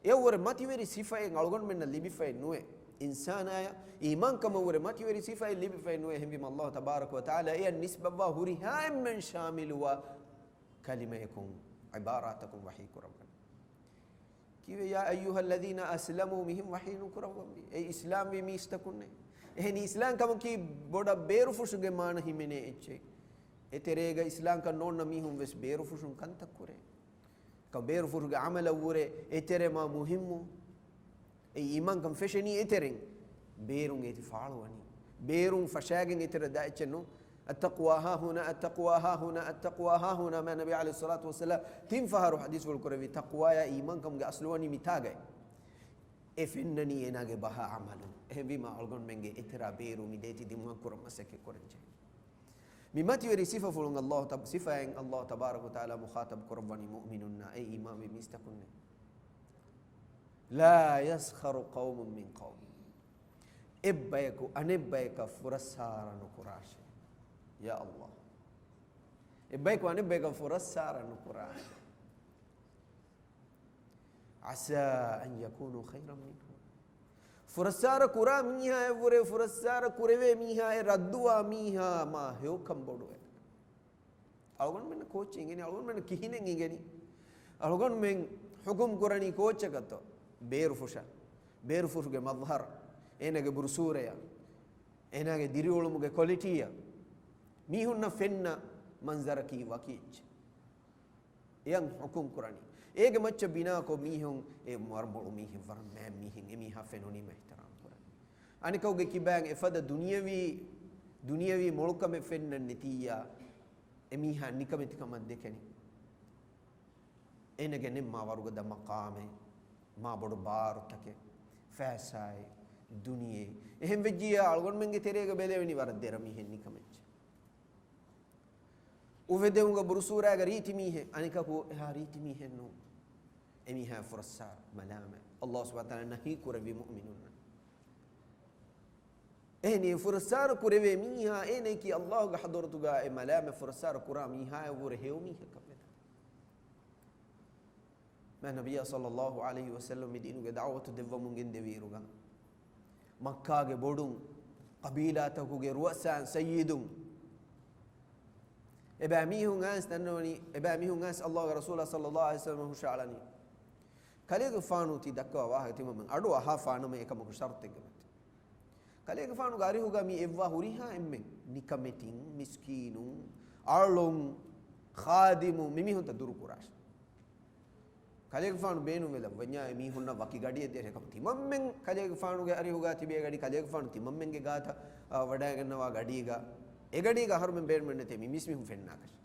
އެއަށްވުރެ މަތިވެރި ސިފައެއް އަޅުގަނޑުމެންނަށް ލިބިފައެއް ނުވޭ. އިންސާނާޔަށް އީމާންކަމަށްވުރެ މަތިވެރި ސިފައެއް ލިބިފައެއް ނުވޭ. އެހެންވީމަ އައްލާހު ތަބާރަކަ ވަ ތަޢާލާ އެއަށް ނިސްބަތްވާ ހުރިހާ އެންމެން ޝާމިލުވާ ކަލިމަޔަކުން، ޢިބާރާތަކުން ވަޙީ ކުރައްވަނީ. ކީއްވެ؟ يا أيها الذين أسلموا މިހެން ވަޙީ ނުކުރައްވަންވީ. އޭ އިސްލާމްވި މީސްތަކުންނޭ. އެހެނީ އިސްލާމްކަމަކީ ބޮޑަށް ބޭރުފުށުގެ މާނަ ހިމެނޭ އެއްޗެއް. އެތެރޭގަ އިސްލާމްކަން ނޯންނަ މީހުން ވެސް ބޭރުފުށުން ކަންތައް ކުރޭ. ކަ ބޭރުފުށުގެ ޢަމަލަށްވުރެ އެތެރެ މާ މުހިއްމު. އެ އީމާންކަން ފެށެނީ އެތެރެން. ބޭރުން އޭތި ފާޅުވަނީ. ބޭރުން ފަށާގެން އެތެރެ ދާ އެއްޗެއް ނޫން. التقوى هاهنا، التقوى هاهنا، التقوى هاهنا. މާތް ނަބީ ޢަލައިހިއްޞަލާތު ވައްސަލާމް ތިން ފަހަރު ޙަދީޘްފުޅު ކުރެއްވި، ތަޤްވާޔާ އީމާންކަމުގެ އަސްލު ވަނީ މިތާގައި. އެ ފެންނަނީ އޭނާގެ ބަހާ ޢަމަލުން. އެހެންވީމާ އަޅުގަނޑުމެންގެ އެތެރާ ބޭރު މި ދޭތި ދިމާކުރަން މަސައްކަތް ކުރަންޖެހޭ. މި މަތިވެރި ސިފަފުޅުން އައްލާހު ތަ-، ސިފައިން އައްލާހު ތަބާރަކަ ވަ ތަޢާލާ މުޚާޠަބު ކުރައްވަނީ މުއުމިނުންނާ، އޭ އީމާންވި މީސްތަކުންނޭ. لا يسخر قوم من قوم. އެއްބަޔަކު އަނެއްބަޔަކަށް ފުރައްސާރަ ނުކުރާށޭ. ޔާ އައްލާހު. އެއްބަޔަކު އަނެއްބަޔަކަށް ފުރައްސާރަ ނުކުރާށޭ. عسى أن يكونوا خيرا منهم. ފުރައްސާރަ ކުރާ މީހާއަށްވުރެ، ފުރައްސާރަ ކުރެވޭ މީހާއަށް ރައްދުވާ މީހާ މާ ހެޔޮކަން ބޮޑުވޭ. އަޅުގަނޑުމެންނަށް ކޯއްޗެއް އިނގެނީ؟ އަޅުގަނޑުމެންނަށް ކިހިނެއް އިނގެނީ؟ އަޅުގަނޑުމެން ޙުކުމް ކުރަނީ ކޯއްޗަކަށްތޯ؟ ބޭރުފުށަށް. ބޭރުފުށުގެ މަޒްހަރަށް، އޭނާގެ ބުރުސޫރަޔަށް، އޭނާގެ ދިރިއުޅުމުގެ ކޮލިޓީއަށް. މީހުންނަށް ފެންނަ މަންޒަރަކީ ވަކި އެއްޗެއް. އެއަށް ޙުކުމް ކުރަނީ. އޭގެ މައްޗަށް ބިނާކޮށް މީހުން އެ ވަރަށް މޮޅު މީހެއް، ވަރަށް މާތް މީހެއް، އެ މީހާ ފެނުނީމަ އިޙްތިރާމް ކުރަނީ. އަނެކަކުގެ ކިބައިން އެފަދަ ދުނިޔަވީ، ދުނިޔަވީ މޮޅުކަމެއް ފެންނަން ނެތިއްޔާ، އެ މީހާ ނިކަމެތިކަމަށް ދެކެނީ. އޭނަގެ ނެތް މާ ވަރުގަދަ މަޤާމެއް، މާ ބޮޑު ބާރުތަކެއް، ފައިސާއެއް، ދުނިޔެ. އެހެން ވެއްޖިއްޔާ އަޅުގަނޑުމެންގެ ތެރޭގަ ބެލެވެނީ ވަރަށް ދެރަ މީހެއް ނިކަމެއްޗެއް. އުފެދެމުގަ ބުރުސޫރާގަ ރީތި މީހެއް، އަނެކަކު އެހާ ރީތި މީހެއް ނޫން. އެމީހާ ފުރައްސާރަ މަލާމަތް. ﷲ ސުބްޙާނަހޫ ވަތަޢާލާ ނަހީ ކުރެއްވި މުއުމިނުންނަށް. އެހެނީ ފުރައްސާރަ ކުރެވޭ މީހާ އޭނައަކީ ﷲގެ ޙަޟްރަތުގަ އެ މަލާމަތް ފުރައްސާރަ ކުރާ މީހާޔަށްވުރެ ހެޔޮ މީހަކަށް ވެދާނެ. މާތް ނަބިއްޔާ ޞައްލައްލާހު ޢަލައިހި ވަސައްލަމް މި ދީނުގެ ދަޢުވަތު ދެއްވަމުން ގެންދެވިއިރުގަ، މައްކާގެ ބޮޑުން، ޤަބީލާތަކުގެ ރުއަސާއިން، ސައްޔިދުން، އެބައިމީހުން އައިސް ދަންނަވަނީ، އެބައިމީހުން އައިސް ﷲގެ ރަސޫލާ ޞައްލައްލާހު ޢަލައިހި ވަސައްލަމަށް ހުށައަޅަނީ، ކަލޭގެފާނު ތި ދައްކަވާ ވާހަކަ ތިމަންމެން އަޑު އަހާފާނަމަ އެކަމަކު ޝަރުޠެއްގެ މަތިން. ކަލޭގެފާނުގެ އަރިހުގަ މި އެއްވާ ހުރިހާ އެންމެން، ނިކަމެތިން، މިސްކީނުން، އަޅުން، ޚާދިމު، މިމީހުންތައް ދުރުކުރާށި. ކަލޭގެފާނު ބޭނުންވެލައްވަންޏާ އެމީހުންނަށް ވަކި ގަޑިއެއް ދޭށޭ. އެކަމަކު ތިމަންމެން ކަލޭގެފާނުގެ އަރިހުގަ ތިބޭ ގަޑި، ކަލޭގެފާނު ތިމަންމެންގެ ގާތަށް، އާ، ވަޑައިގަންނަވާ ގަޑީގަ، އެ ގަޑީގަ އަހަރުމެން ބޭނުމެއް ނެތޭ މި މިސްމީހުން ފެންނާކަށް.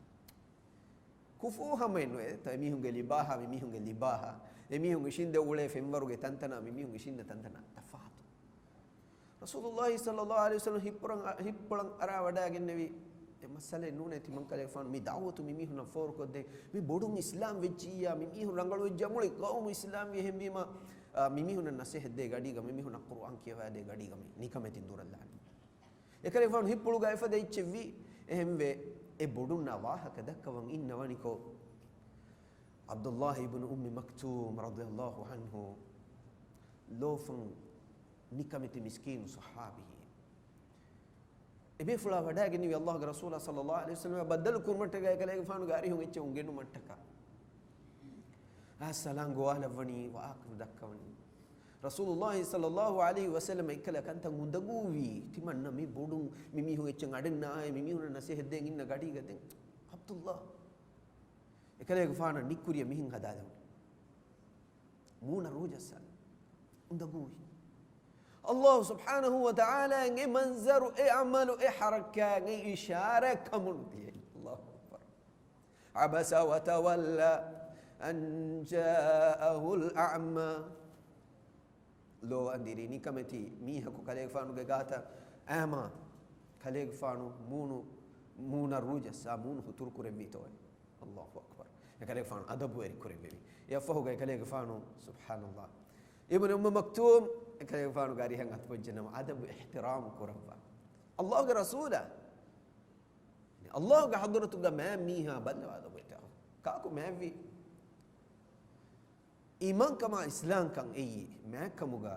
ކުފޫ ހަމައެއް ނުވޭ، ތަ އެމީހުންގެ ލިބާހާ މިމީހުންގެ ލިބާހާ، އެމީހުން އިށީނދެ އުޅޭ ފެންވަރުގެ ތަންތަނާ މިމީހުން އިށީނދެ ތަންތަނާ ތަފާތު. ރަސޫލުﷲ ޞައްލައްލާހު ޢަލައިހި ވަސައްލަމް ހިތްޕުޅަށް، ހިތްޕުޅަށް އަރާ ވަޑައިގެންނެވި އެ މައްސަލައެއް ނޫނޭ. ތިމަން ކަލޭގެފާނު މި ދަޢުވަތު މިމީހުންނަށް ފޯރުކޮށްދޭ. މި ބޮޑުން އިސްލާމް ވެއްޖިއްޔާ، މިމީހުން ރަނގަޅުވެއްޖިއްޔާ، މުޅި ޤައުމު އިސްލާމްވި. އެހެންވީމަ، އާ، މިމީހުންނަށް ނަސޭހަތްދޭ ގަޑީގަ، މިމީހުންނަށް ޤުރުއާން ކިޔަވާދޭ ގަޑީގަ މި ނިކަމެތިން ދުރަށްލާނީ. އެކަލޭގެފާނު ހިތްޕުޅުގަ އެފަދަ އެއްޗެއްވީ. އެހެންވެ، އެ ބޮޑުންނާ ވާހަކަ ދައްކަވަން އިންނަވަނިކޮށް، ޢަބްދުﷲ އިބްނު އުއްމި މަކްތޫމް ރަޟިޔަﷲ ޢަންހު ލޯފަން ނިކަމެތި މިސްކީނު ޞަޙާބީ. އެބޭފުޅާ ވަޑައިގެންނެވި ﷲގެ ރަސޫލާ ޞައްލައްލާހު ޢަލައިހި ވަސައްލަމަށް ބައްދަލު ކުރުމަށްޓަކައި ކަލޭގެފާނުގެ އަރިހުން އެއްޗެއް އުނގެނުމަށްޓަކާ. އާ، ސަލާން ގޮވާލައްވަނީ، ވާހަކަ ދައްކަވަނީ. ރަސޫލުﷲ ޞައްލައްލާހު ޢަލައިހި ވަސައްލަމަށް އެކަލަ ކަންތައް އުނދަގޫވީ. ތިމަންނަ މި ބޮޑުން މި މީހުން އެއްޗެއް އަޑެއް ނާއޭ، މި މީހުންނަށް ނަސޭހަތްދޭން އިންނަ ގަޑީގަ ދެން ޢަބްދުﷲ އެކަލޭގެފާނަށް ނިއްކުރިޔަ މިހެން ހަދާލެވުނީ. މޫނަށް ރޫޖައްސާލި. އުނދަގޫވި. ﷲ ސުބްޙާނަހޫ ވަތަޢާލާ އެ މަންޒަރު، އެ ޢަމަލު، އެ ޙަރަކާތް، އެ އިޝާރާތް ކަމުނުދިޔައީ. ﷲ އަކްބަރު. عبس وتولى أن جاءه الأعمى. ލޯ އަނދިރި ނިކަމެތި މީހަކު ކަލޭގެފާނުގެ ގާތަށް އައިމާ، ކަލޭގެފާނު މޫނު، މޫނަށް ރޫޖައްސާ މޫނު ހުތުރު ކުރެއްވީތޯއޭ. ﷲ އަކްބަރު. އެކަލޭގެފާނު އަދަބުވެރި ކުރެއްވެވި. އެއަށްފަހުގަ އެކަލޭގެފާނު، ސުބްޙާނަﷲ، އިބްނު އުއްމު މަކްތޫމް އެކަލޭގެފާނުގެ އަރިހަށް އަތު ބޮއްޖެ ނަމަ، އަދަބު އިޙްތިރާމު ކުރައްވާ. ﷲގެ ރަސޫލާ، ﷲގެ ޙަޟްރަތުގަ މާތް މީހާ ބައްލަވާލައްވައްޓާ. ކާކު މާތްވީ؟ އީމާންކަމާ އިސްލާމްކަން އެއީ، މާތްކަމުގަ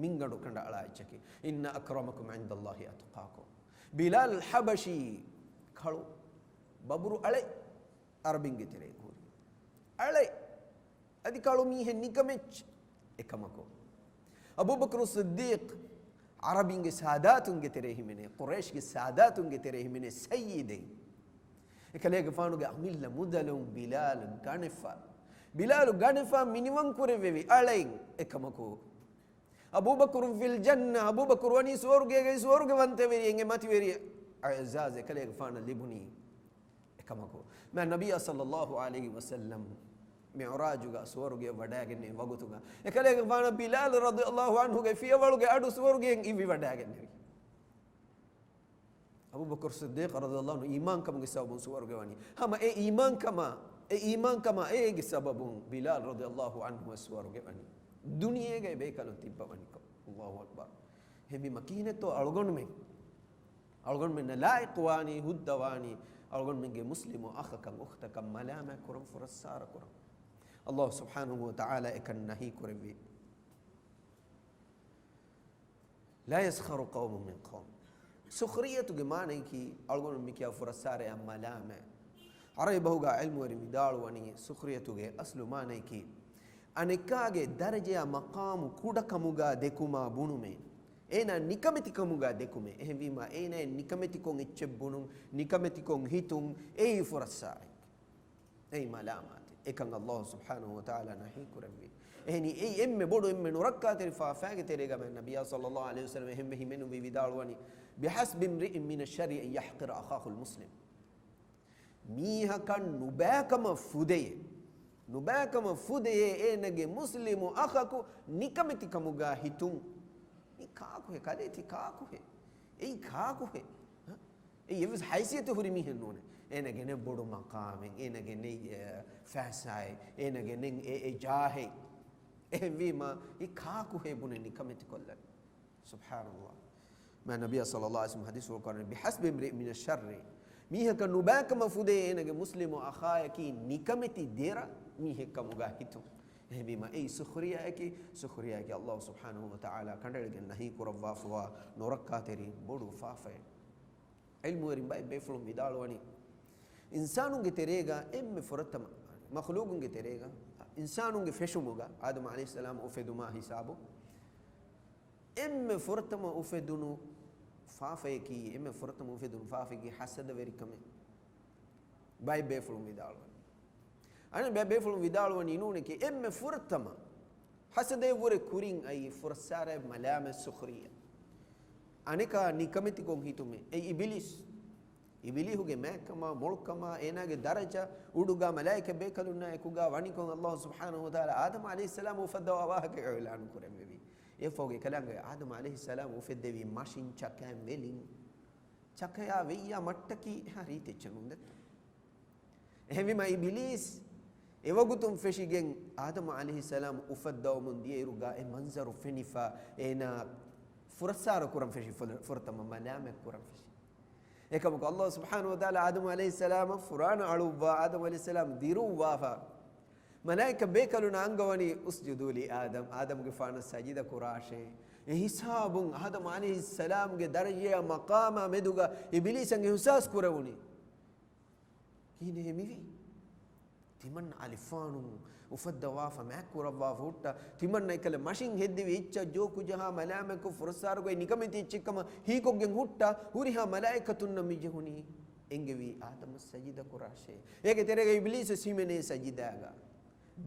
މިންގަނޑު ކަނޑައަޅާ އެއްޗަކީ. إن أكرمكم عند الله أتقاكم. ބިލާލް ޙަބަޝީ ކަޅު ބަބުރު އަޅެއް ޢަރަބިންގެ ތެރޭގަ ހުރި. އަޅެއް. އަދި ކަޅު މީހެއް ނިކަމެއްޗެއް. އެކަމަކު، އަބޫބަކުރު ޞިއްދީޤް ޢަރަބިންގެ ސާދާތުންގެ ތެރޭ ހިމެނޭ، ޤުރައިޝްގެ ސާދާތުންގެ ތެރޭ ހިމެނޭ ސައްޔިދެއް. އެކަލޭގެފާނުގެ އަމިއްލަ މުދަލުން ބިލާލް ގަނެފަ. ބިލާލް ގަނެފަ މިނިވަން ކުރެއްވެވި އަޅެއް. އެކަމަކު، أبو بكر في الجنة، އަބޫބަކުރު ވަނީ ސުވަރުގޭގައި، ސުވަރުގެ ވަންތަވެރިއެއް، އެ މަތިވެރި އިޢްޒާޒް އެކަލޭގެފާނަށް ލިބުނީ. އެކަމަކު، މާތް ނަބިއްޔާ ޞައްލައްލާހު ޢަލައިހި ވަސައްލަމް މިޢުރާޖުގަ ސުވަރުގެއަށް ވަޑައިގެންނެވި ވަގުތުގަ، އެކަލޭގެފާނަށް ބިލާލް ރަޟިޔަﷲ ޢަންހުގެ ފިޔަވަޅުގެ އަޑު ސުވަރުގެއަށް އިއްވި ވަޑައިގެންނެވި. އަބޫބަކުރު ޞިއްދީޤް ރަޟިޔަﷲ ޢަންހު އީމާންކަމުގެ ސަބަބުން ސުވަރުގެ ވަނީ. ހަމަ އެ އީމާންކަމާ، އެ އީމާންކަމާ އޭގެ ސަބަބުން ބިލާލް ރަޟިޔަﷲ ޢަންހު ވެސް ސުވަރުގެ ވަނީ. ދުނިޔޭގައި ބޭކަލުން ތިއްބަވަނިކޮށް. ﷲ އަކްބަރު. އެހެންވީމަ ކިހިނެއްތޯ އަޅުގަނޑުމެން، އަޅުގަނޑުމެންނަށް ލާއިޤުވާނީ، ހުއްދަވާނީ، އަޅުގަނޑުމެންގެ މުސްލިމު އަޚަކަށް އުޚްތަކަށް މަލާމާތް ކުރަން، ފުރައްސާރަ ކުރަން. ﷲ ސުބްޙާނަހޫ ވަތަޢާލާ އެކަން ނަހީ ކުރެއްވި. لا يسخر قوم من قوم. ސުޚްރިއްޔަތުގެ މާނައަކީ، އަޅުގަނޑު މިކިޔާ ފުރައްސާރަޔާ މަލާމާތް. ޢަރަބި ބަހުގަ ޢިލްމުވެރިން ވިދާޅުވަނީ، ސުޚްރިއްޔަތުގެ އަސްލު މާނައަކީ، އަނެއްކާގެ ދަރަޖަޔާ މަޤާމު ކުޑަކަމުގަ ދެކުމާ ބުނުމޭ. އޭނާ ނިކަމެތިކަމުގަ ދެކުމޭ. އެހެންވީމާ، އޭނާ ނިކަމެތިކޮށް އެއްޗެއް ބުނުން، ނިކަމެތިކޮށް ހިތުން، އެއީ ފުރައްސާރައެއް. އެއީ މަލާމާތެއް. އެކަން ﷲ ސުބްޙާނަހޫ ވަތަޢާލާ ނަހީ ކުރެއްވި. އެހެނީ، އެއީ އެންމެ ބޮޑު، އެންމެ ނުރައްކާތެރި ފާފައިގެ ތެރޭގަ މާތް ނަބިއްޔާ ޞައްލައްލާހު ޢަލައިހި ވަސައްލަމަ އެހެންވެ ހިމެނުއްވި ވިދާޅުވަނީ، بحسب امرئ من الشر أن يحقر أخاه المسلم. މީހަކަށް ނުބައިކަމަށް ފުދެޔޭ، ނުބައިކަމަށް ފުދެޔޭ އޭނަގެ މުސްލިމު އަޚަކު ނިކަމެތިކަމުގަ ހިތުން. މި ކާކުހެ؟ ކަލޭ ތި ކާކުހެ؟ އެއީ ކާކުހެ؟ ހަ؟ އެއީ އެއްވެސް ހައިސިއްޔަތެއް ހުރި މީހެއް ނޫނޭ. އޭނަގެ ނެތް ބޮޑު މަޤާމެއް، އޭނަގެ ނެތް، އެ، ފައިސާއެއް، އޭނަގެ ނެތް އެ، އެ ޖާހެއް. އެހެންވީމަ، އެ ކާކުހޭ ބުނެ ނިކަމެތި ކޮށްލަނީ؟ ސުބްޙާނަﷲ. މާ ނަބިއްޔާ ޞައްލަﷲ ޢަލައިހި ވަސައްލަމަ ޙަދީޘްފުޅު ކުރަނީ، بحسب امرئ من الشر. މީހަކަށް ނުބައިކަމަށް ފުދޭ އޭނަގެ މުސްލިމު އަޚާޔަކީ ނިކަމެތި ދެރަ މީހެއްކަމުގަ ހިތުން. އެހެންވީމަ އެއީ ސުޚްރިޔާއަކީ، ސުޚްރިޔާއަކީ ﷲ ސުބްޙާނަހޫ ވަތަޢާލާ ކަނޑައެޅިގެން ނަހީ ކުރައްވާފަވާ ނުރައްކާތެރި ބޮޑު ފާފައެއް. ޢިލްމުވެރިން ބައެއް ބޭފުޅުން ވިދާޅުވަނީ، އިންސާނުންގެ ތެރޭގަ އެންމެ ފުރަތަމަ، މަޚްލޫޤުންގެ ތެރޭގަ، އިންސާނުންގެ ފެށުމުގަ، އާދަމް ޢަލައިހިއްސަލާމް އުފެދުމާ ހިސާބު، އެންމެ ފުރަތަމަ އުފެދުނު ފާފަޔަކީ، އެންމެ ފުރަތަމަ އުފެދުނު ފާފައަކީ ޙަސަދަވެރިކަމެއް. ބައެއް ބޭފުޅުން ވިދާޅުވަނީ. އަނެއް ބައެއް ބޭފުޅުން ވިދާޅުވަނީ ނޫނެކޭ، އެންމެ ފުރަތަމަ ޙަސަދަޔަށްވުރެ ކުރިން އައީ ފުރައްސާރަ މަލާމަތް ސުޚްރިޔާ. އަނެކާ ނިކަމެތިކޮށް ހިތުމެއް. އެ އިބިލީސް. އިބިލީހުގެ މާތްކަމާ، މޮޅުކަމާ، އޭނާގެ ދަރަޖަ އުޑުގަ މަލާއިކަ ބޭކަލުންނާ އެކުގަ ވަނިކޮށް، ﷲ ސުބްޙާނަހޫ ވަތަޢާލާ އާދަމް ޢަލައިހިއްސަލާމް އުފައްދަވާ ވާހަކަ އިޢުލާނު ކުރެއްވެވި. އެއަށްފަހުގެ ކަލާނގެ އާދަމް ޢަލައިހިއްސަލާމް އުފެއްދެވީ މަށިން ޗަކައިން ވެލިން. ޗަކަޔާ ވެއްޔާ މަށްޓަކީ އެހާ ރީތި އެއްޗެއް ނޫން ދެއްތޯ؟ އެހެންވީމަ އިބިލީސް އެވަގުތުން ފެށިގެން އާދަމް ޢަލައިހިއްސަލާމް އުފައްދަވަމުން ދިޔައިރުގަ އެ މަންޒަރު ފެނިފަ އޭނާ ފުރައްސާރަ ކުރަން ފެށި، ފުރ-، ފުރަތަމަ މަލާމަތް ކުރަން ފެށި. އެކަމަކު ﷲ ސުބްޙާނަހޫ ވަތަޢާލާ އާދަމް ޢަލައިހިއްސަލާމަށް ފުރާނަ އަޅުއްވާ، އާދަމް ޢަލައިހިއްސަލާމް ދިރުއްވާފަ، މަލާއިކަ ބޭކަލުން އަންގަވަނީ، اسجدوا لآدم، އާދަމްގެފާނަށް ސަޖިދަ ކުރާށޭ. އެ ހިސާބުން އާދަމް ޢަލައިހިއްސަލާމްގެ ދަރަޖަޔާ މަޤާމާ މެދުގަ އިބިލީސަށް އިޙްސާސް ކުރެވުނީ. ކިހިނެއް މިވީ؟ ތިމަންނަ އަލިފާނުން އުފައްދަވާފަ، މާތްކުރައްވާފަ ހުއްޓަ، ތިމަންނަ އެކަލަ މަށިން ހެއްދެވި އެއްޗަށް ޖޯކު ޖަހާ މަލާމަތްކޮށް ފުރައްސާރަކޮށް ނިކަމެތި އެއްޗެއްކަމަށް ހީކޮށްގެން ހުއްޓަ، ހުރިހާ މަލާއިކަތުންނަށް މި ޖެހުނީ އެންގެވީ އާދަމަށް ސަޖިދަ ކުރާށޭ. އޭގެ ތެރޭގަ އިބިލީސް ވެސް ހިމެނޭ ސަޖިދާގަ.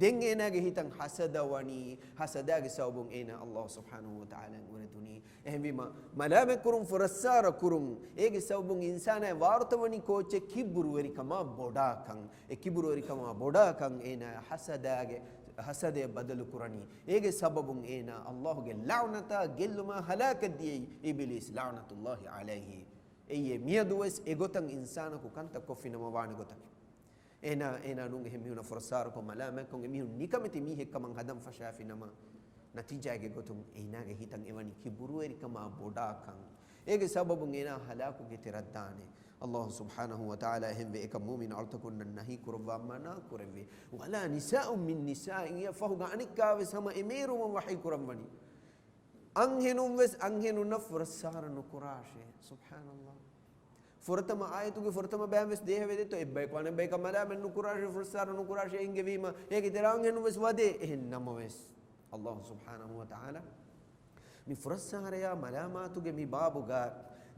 ދެން އޭނާގެ ހިތަށް ހަސަދަ ވަނީ، ހަސަދާގެ ސަބަބުން އޭނާ ﷲ ސުބްޙާނަހޫ ވަތަޢާލާއިން އުރެދުނީ. އެހެންވީމަ، މަލާމަތްކުރުން ފުރައްސާރަ ކުރުން، އޭގެ ސަބަބުން އިންސާނާއަށް ވާރުތަވަނީ ކޯއްޗެއް؟ ކިބުރުވެރިކަމާ ބޮޑާކަން. އެ ކިބުރުވެރިކަމާ ބޮޑާކަން އޭނާ ހަސަދާގެ، ހަސަދަޔަށް ބަދަލު ކުރަނީ. އޭގެ ސަބަބުން އޭނާ ﷲގެ ލަޢުނަތާ ގެއްލުމާ ހަލާކަށް ދިޔައީ އިބިލީސް ލަޢުނަތުﷲ ޢަލައިހި. އެއީ މިއަދުވެސް އެގޮތަށް އިންސާނަކު ކަންތައް ކޮށްފިނަމަ ވާނެ ގޮތަކީ. އޭނާ، އޭނާ ނޫން އެހެން މީހުންނަށް ފުރައްސާރަކޮށް މަލާމަތްކޮށް އެމީހުން ނިކަމެތި މީހެއްކަމަށް ހަދަން ފަށާފިނަމަ، ނަތީޖާގެ ގޮތުން އޭނާގެ ހިތަށް އެވަނީ ކިބުރުވެރިކަމާ ބޮޑާކަން. އޭގެ ސަބަބުން އޭނާ ހަލާކުގެ ތެރަށްދާނެ. ﷲ ސުބްޙާނަހޫ ވަތަޢާލާ އެހެންވެ އެކަމް މުއުމިން އަޅުތަކުންނަށް ނަހީ ކުރައްވާ މަނާ ކުރެއްވި. ولا نساء من نساء، އެއަށްފަހުގަ އަނެއްކާވެސް ހަމަ އެމޭރުމަށް ވަޙީ ކުރައްވަނީ. އަންހެނުން ވެސް އަންހެނުންނަށް ފުރައްސާރަ ނުކުރާށޭ. ސުބްޙާނަﷲ. ފުރަތަމަ އާޔަތުގެ ފުރަތަމަ ބަޔަން ވެސް ދޭހަވެ ދެއްތޯ؟ އެއްބަޔަކު އަނެއްބަޔަކަށް މަލާމަތް ނުކުރާށޭ، ފުރައްސާރަ ނުކުރާށޭ އެންގެވީމަ، އޭގެ ތެރޭ އަންހެނުން ވެސް ވަދޭ. އެހެން ނަމަވެސް، ﷲ ސުބްޙާނަހޫ ވަތަޢާލާ މި ފުރައްސާރަޔާ މަލާމާތުގެ މި ބާބުގަ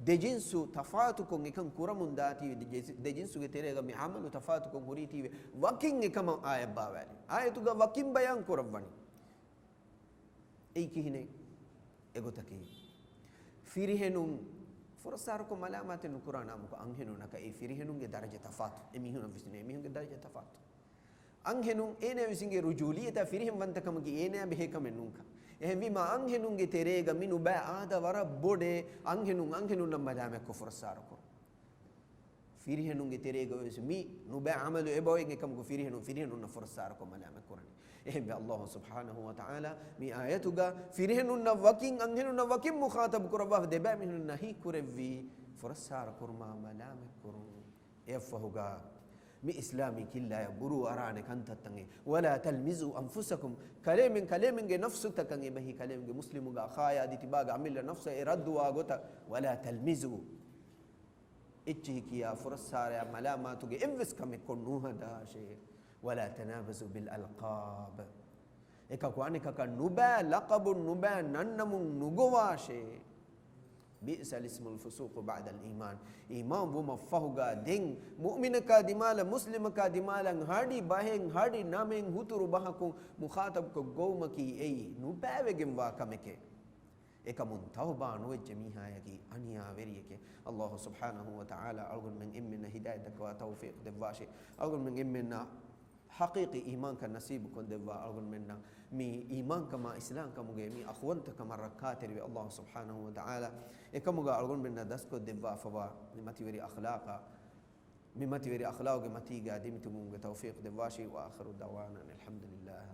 ދެޖިންސު ތަފާތުކޮށް އެކަން ކުރަމުން ދާތީވެ، ދެ-، ދެޖިންސުގެ ތެރޭގަ މި ޢަމަލު ތަފާތުކޮށް ހުރީތީވެ، ވަކިން އެކަމަށް އާޔަތް ބާވާލި. އާޔަތުގަ ވަކިން ބަޔާން ކުރައްވަނީ. އެއީ ކިހިނެއް؟ އެގޮތަކީ، ފިރިހެނުން ފުރައްސާރަކޮށް މަލާމާތެއް ނުކުރާ ނަމަކު، އަންހެނުންނަކަށް އެ ފިރިހެނުންގެ ދަރަޖަ ތަފާތު. އެމީހުނަށް ވެސް ނޭ، އެމީހުންގެ ދަރަޖަ ތަފާތު. އަންހެނުން އޭނާ ވެސް އިނގޭ ރުޖޫލިއްޔަތާ ފިރިހެން ވަންތަކަމަކީ އޭނާ ބެހޭ ކަމެއް ނޫންކަން. އެހެންވީމަ އަންހެނުންގެ ތެރޭގަ މި ނުބައި އާދަ ވަރަށް ބޮޑޭ، އަންހެނުން އަންހެނުންނަށް މަލާމަތްކޮށް ފުރައްސާރަކުރުން. ފިރިހެނުންގެ ތެރޭގަ ވެސް މި ނުބައި ޢަމަލު އެބައޮތް އެކަމަކު ފިރިހެނުން ފިރިހެނުންނަށް ފުރައްސާރަކޮށް މަލާމަތް ކުރަނީ. އެހެންވެ، ﷲ ސުބްޙާނަހޫ ވަތަޢާލާ މި އާޔަތުގަ ފިރިހެނުންނަށް ވަކިން އަންހެނުންނަށް ވަކިން މުޚާޠަބު ކުރައްވާފަ ދެބައިމީހުން ނަހީ ކުރެއްވީ ފުރައްސާރަ ކުރުމާ މަލާމަތް ކުރުން. އެއަށްފަހުގަ މި އިސްލާމީ ކިއްލާޔަށް ބުރޫ އަރާނެ ކަންތައްތައް އެ، ولا تلمزوا أنفسكم، ކަލޭމެން ކަލޭމެންގެ ނަފްސުތަކަށް އެބަހީ، ކަލޭމެންގެ މުސްލިމުގެ އަޚާޔާ ދިތިބާގެ އަމިއްލަ ނަފްސަށް އެ ރައްދުވާ ގޮތަށް، ولا تلمزوا. އެއްޗިހި ކިޔާ ފުރައްސާރަޔާ މަލާމާތުގެ އެއްވެސް ކަމެއް ކޮށް ނުހަދާށޭ. ولا تنابزوا بالألقاب. އެކަކު އަނެކަކަށް ނުބައި ލަޤަބުން ނުބައި ނަންނަމުން ނުގޮވާށޭ. بئس الاسم الفسوق بعد الإيمان. އީމާން ވުމަށް ފަހުގަ ދެން މުއުމިނަކާ ދިމާލަށް، މުސްލިމަކާ ދިމާލަށް ހަޑި ބަހެއް، ހަޑި ނަމެއް، ހުތުރު ބަހަކުން މުޚާޠަބުކޮށް ގޮވުމަކީ އެއީ ނުބައިވެގެންވާ ކަމެކޭ. އެކަމުން ތައުބާ ނުވެއްޖެ މީހާޔަކީ އަނިޔާވެރިއެކޭ. ﷲ ސުބްޙާނަހޫ ވަތަޢާލާ އަޅުގަނޑުމެން އެންމެންނަށް ހިދާޔަތް ދައްކަވާ ތައުފީޤު ދެއްވާށޭ. އަޅުގަނޑުމެން އެންމެންނަށް ޙަޤީޤީ އީމާންކަން ނަސީބުކޮށްދެއްވާ އަޅުގަނޑުމެންނަށް މި އީމާންކަމާ އިސްލާމްކަމުގެ މި އަޚުވަންތަކަމަށް ރައްކާތެރިވެ ﷲ ސުބްޙާނަހޫ ވަތަޢާލާ އެކަމުގަ އަޅުގަނޑުމެންނަށް ދަސްކޮށްދެއްވާފަވާ މި މަތިވެރި އަޚްލާޤާ، މި މަތިވެރި އަޚްލާޤުގެ މަތީގަ ދިމިތުންވުމުގެ ތައުފީޤު ދެއްވާށި. وآخر دعوانا أن الحمد لله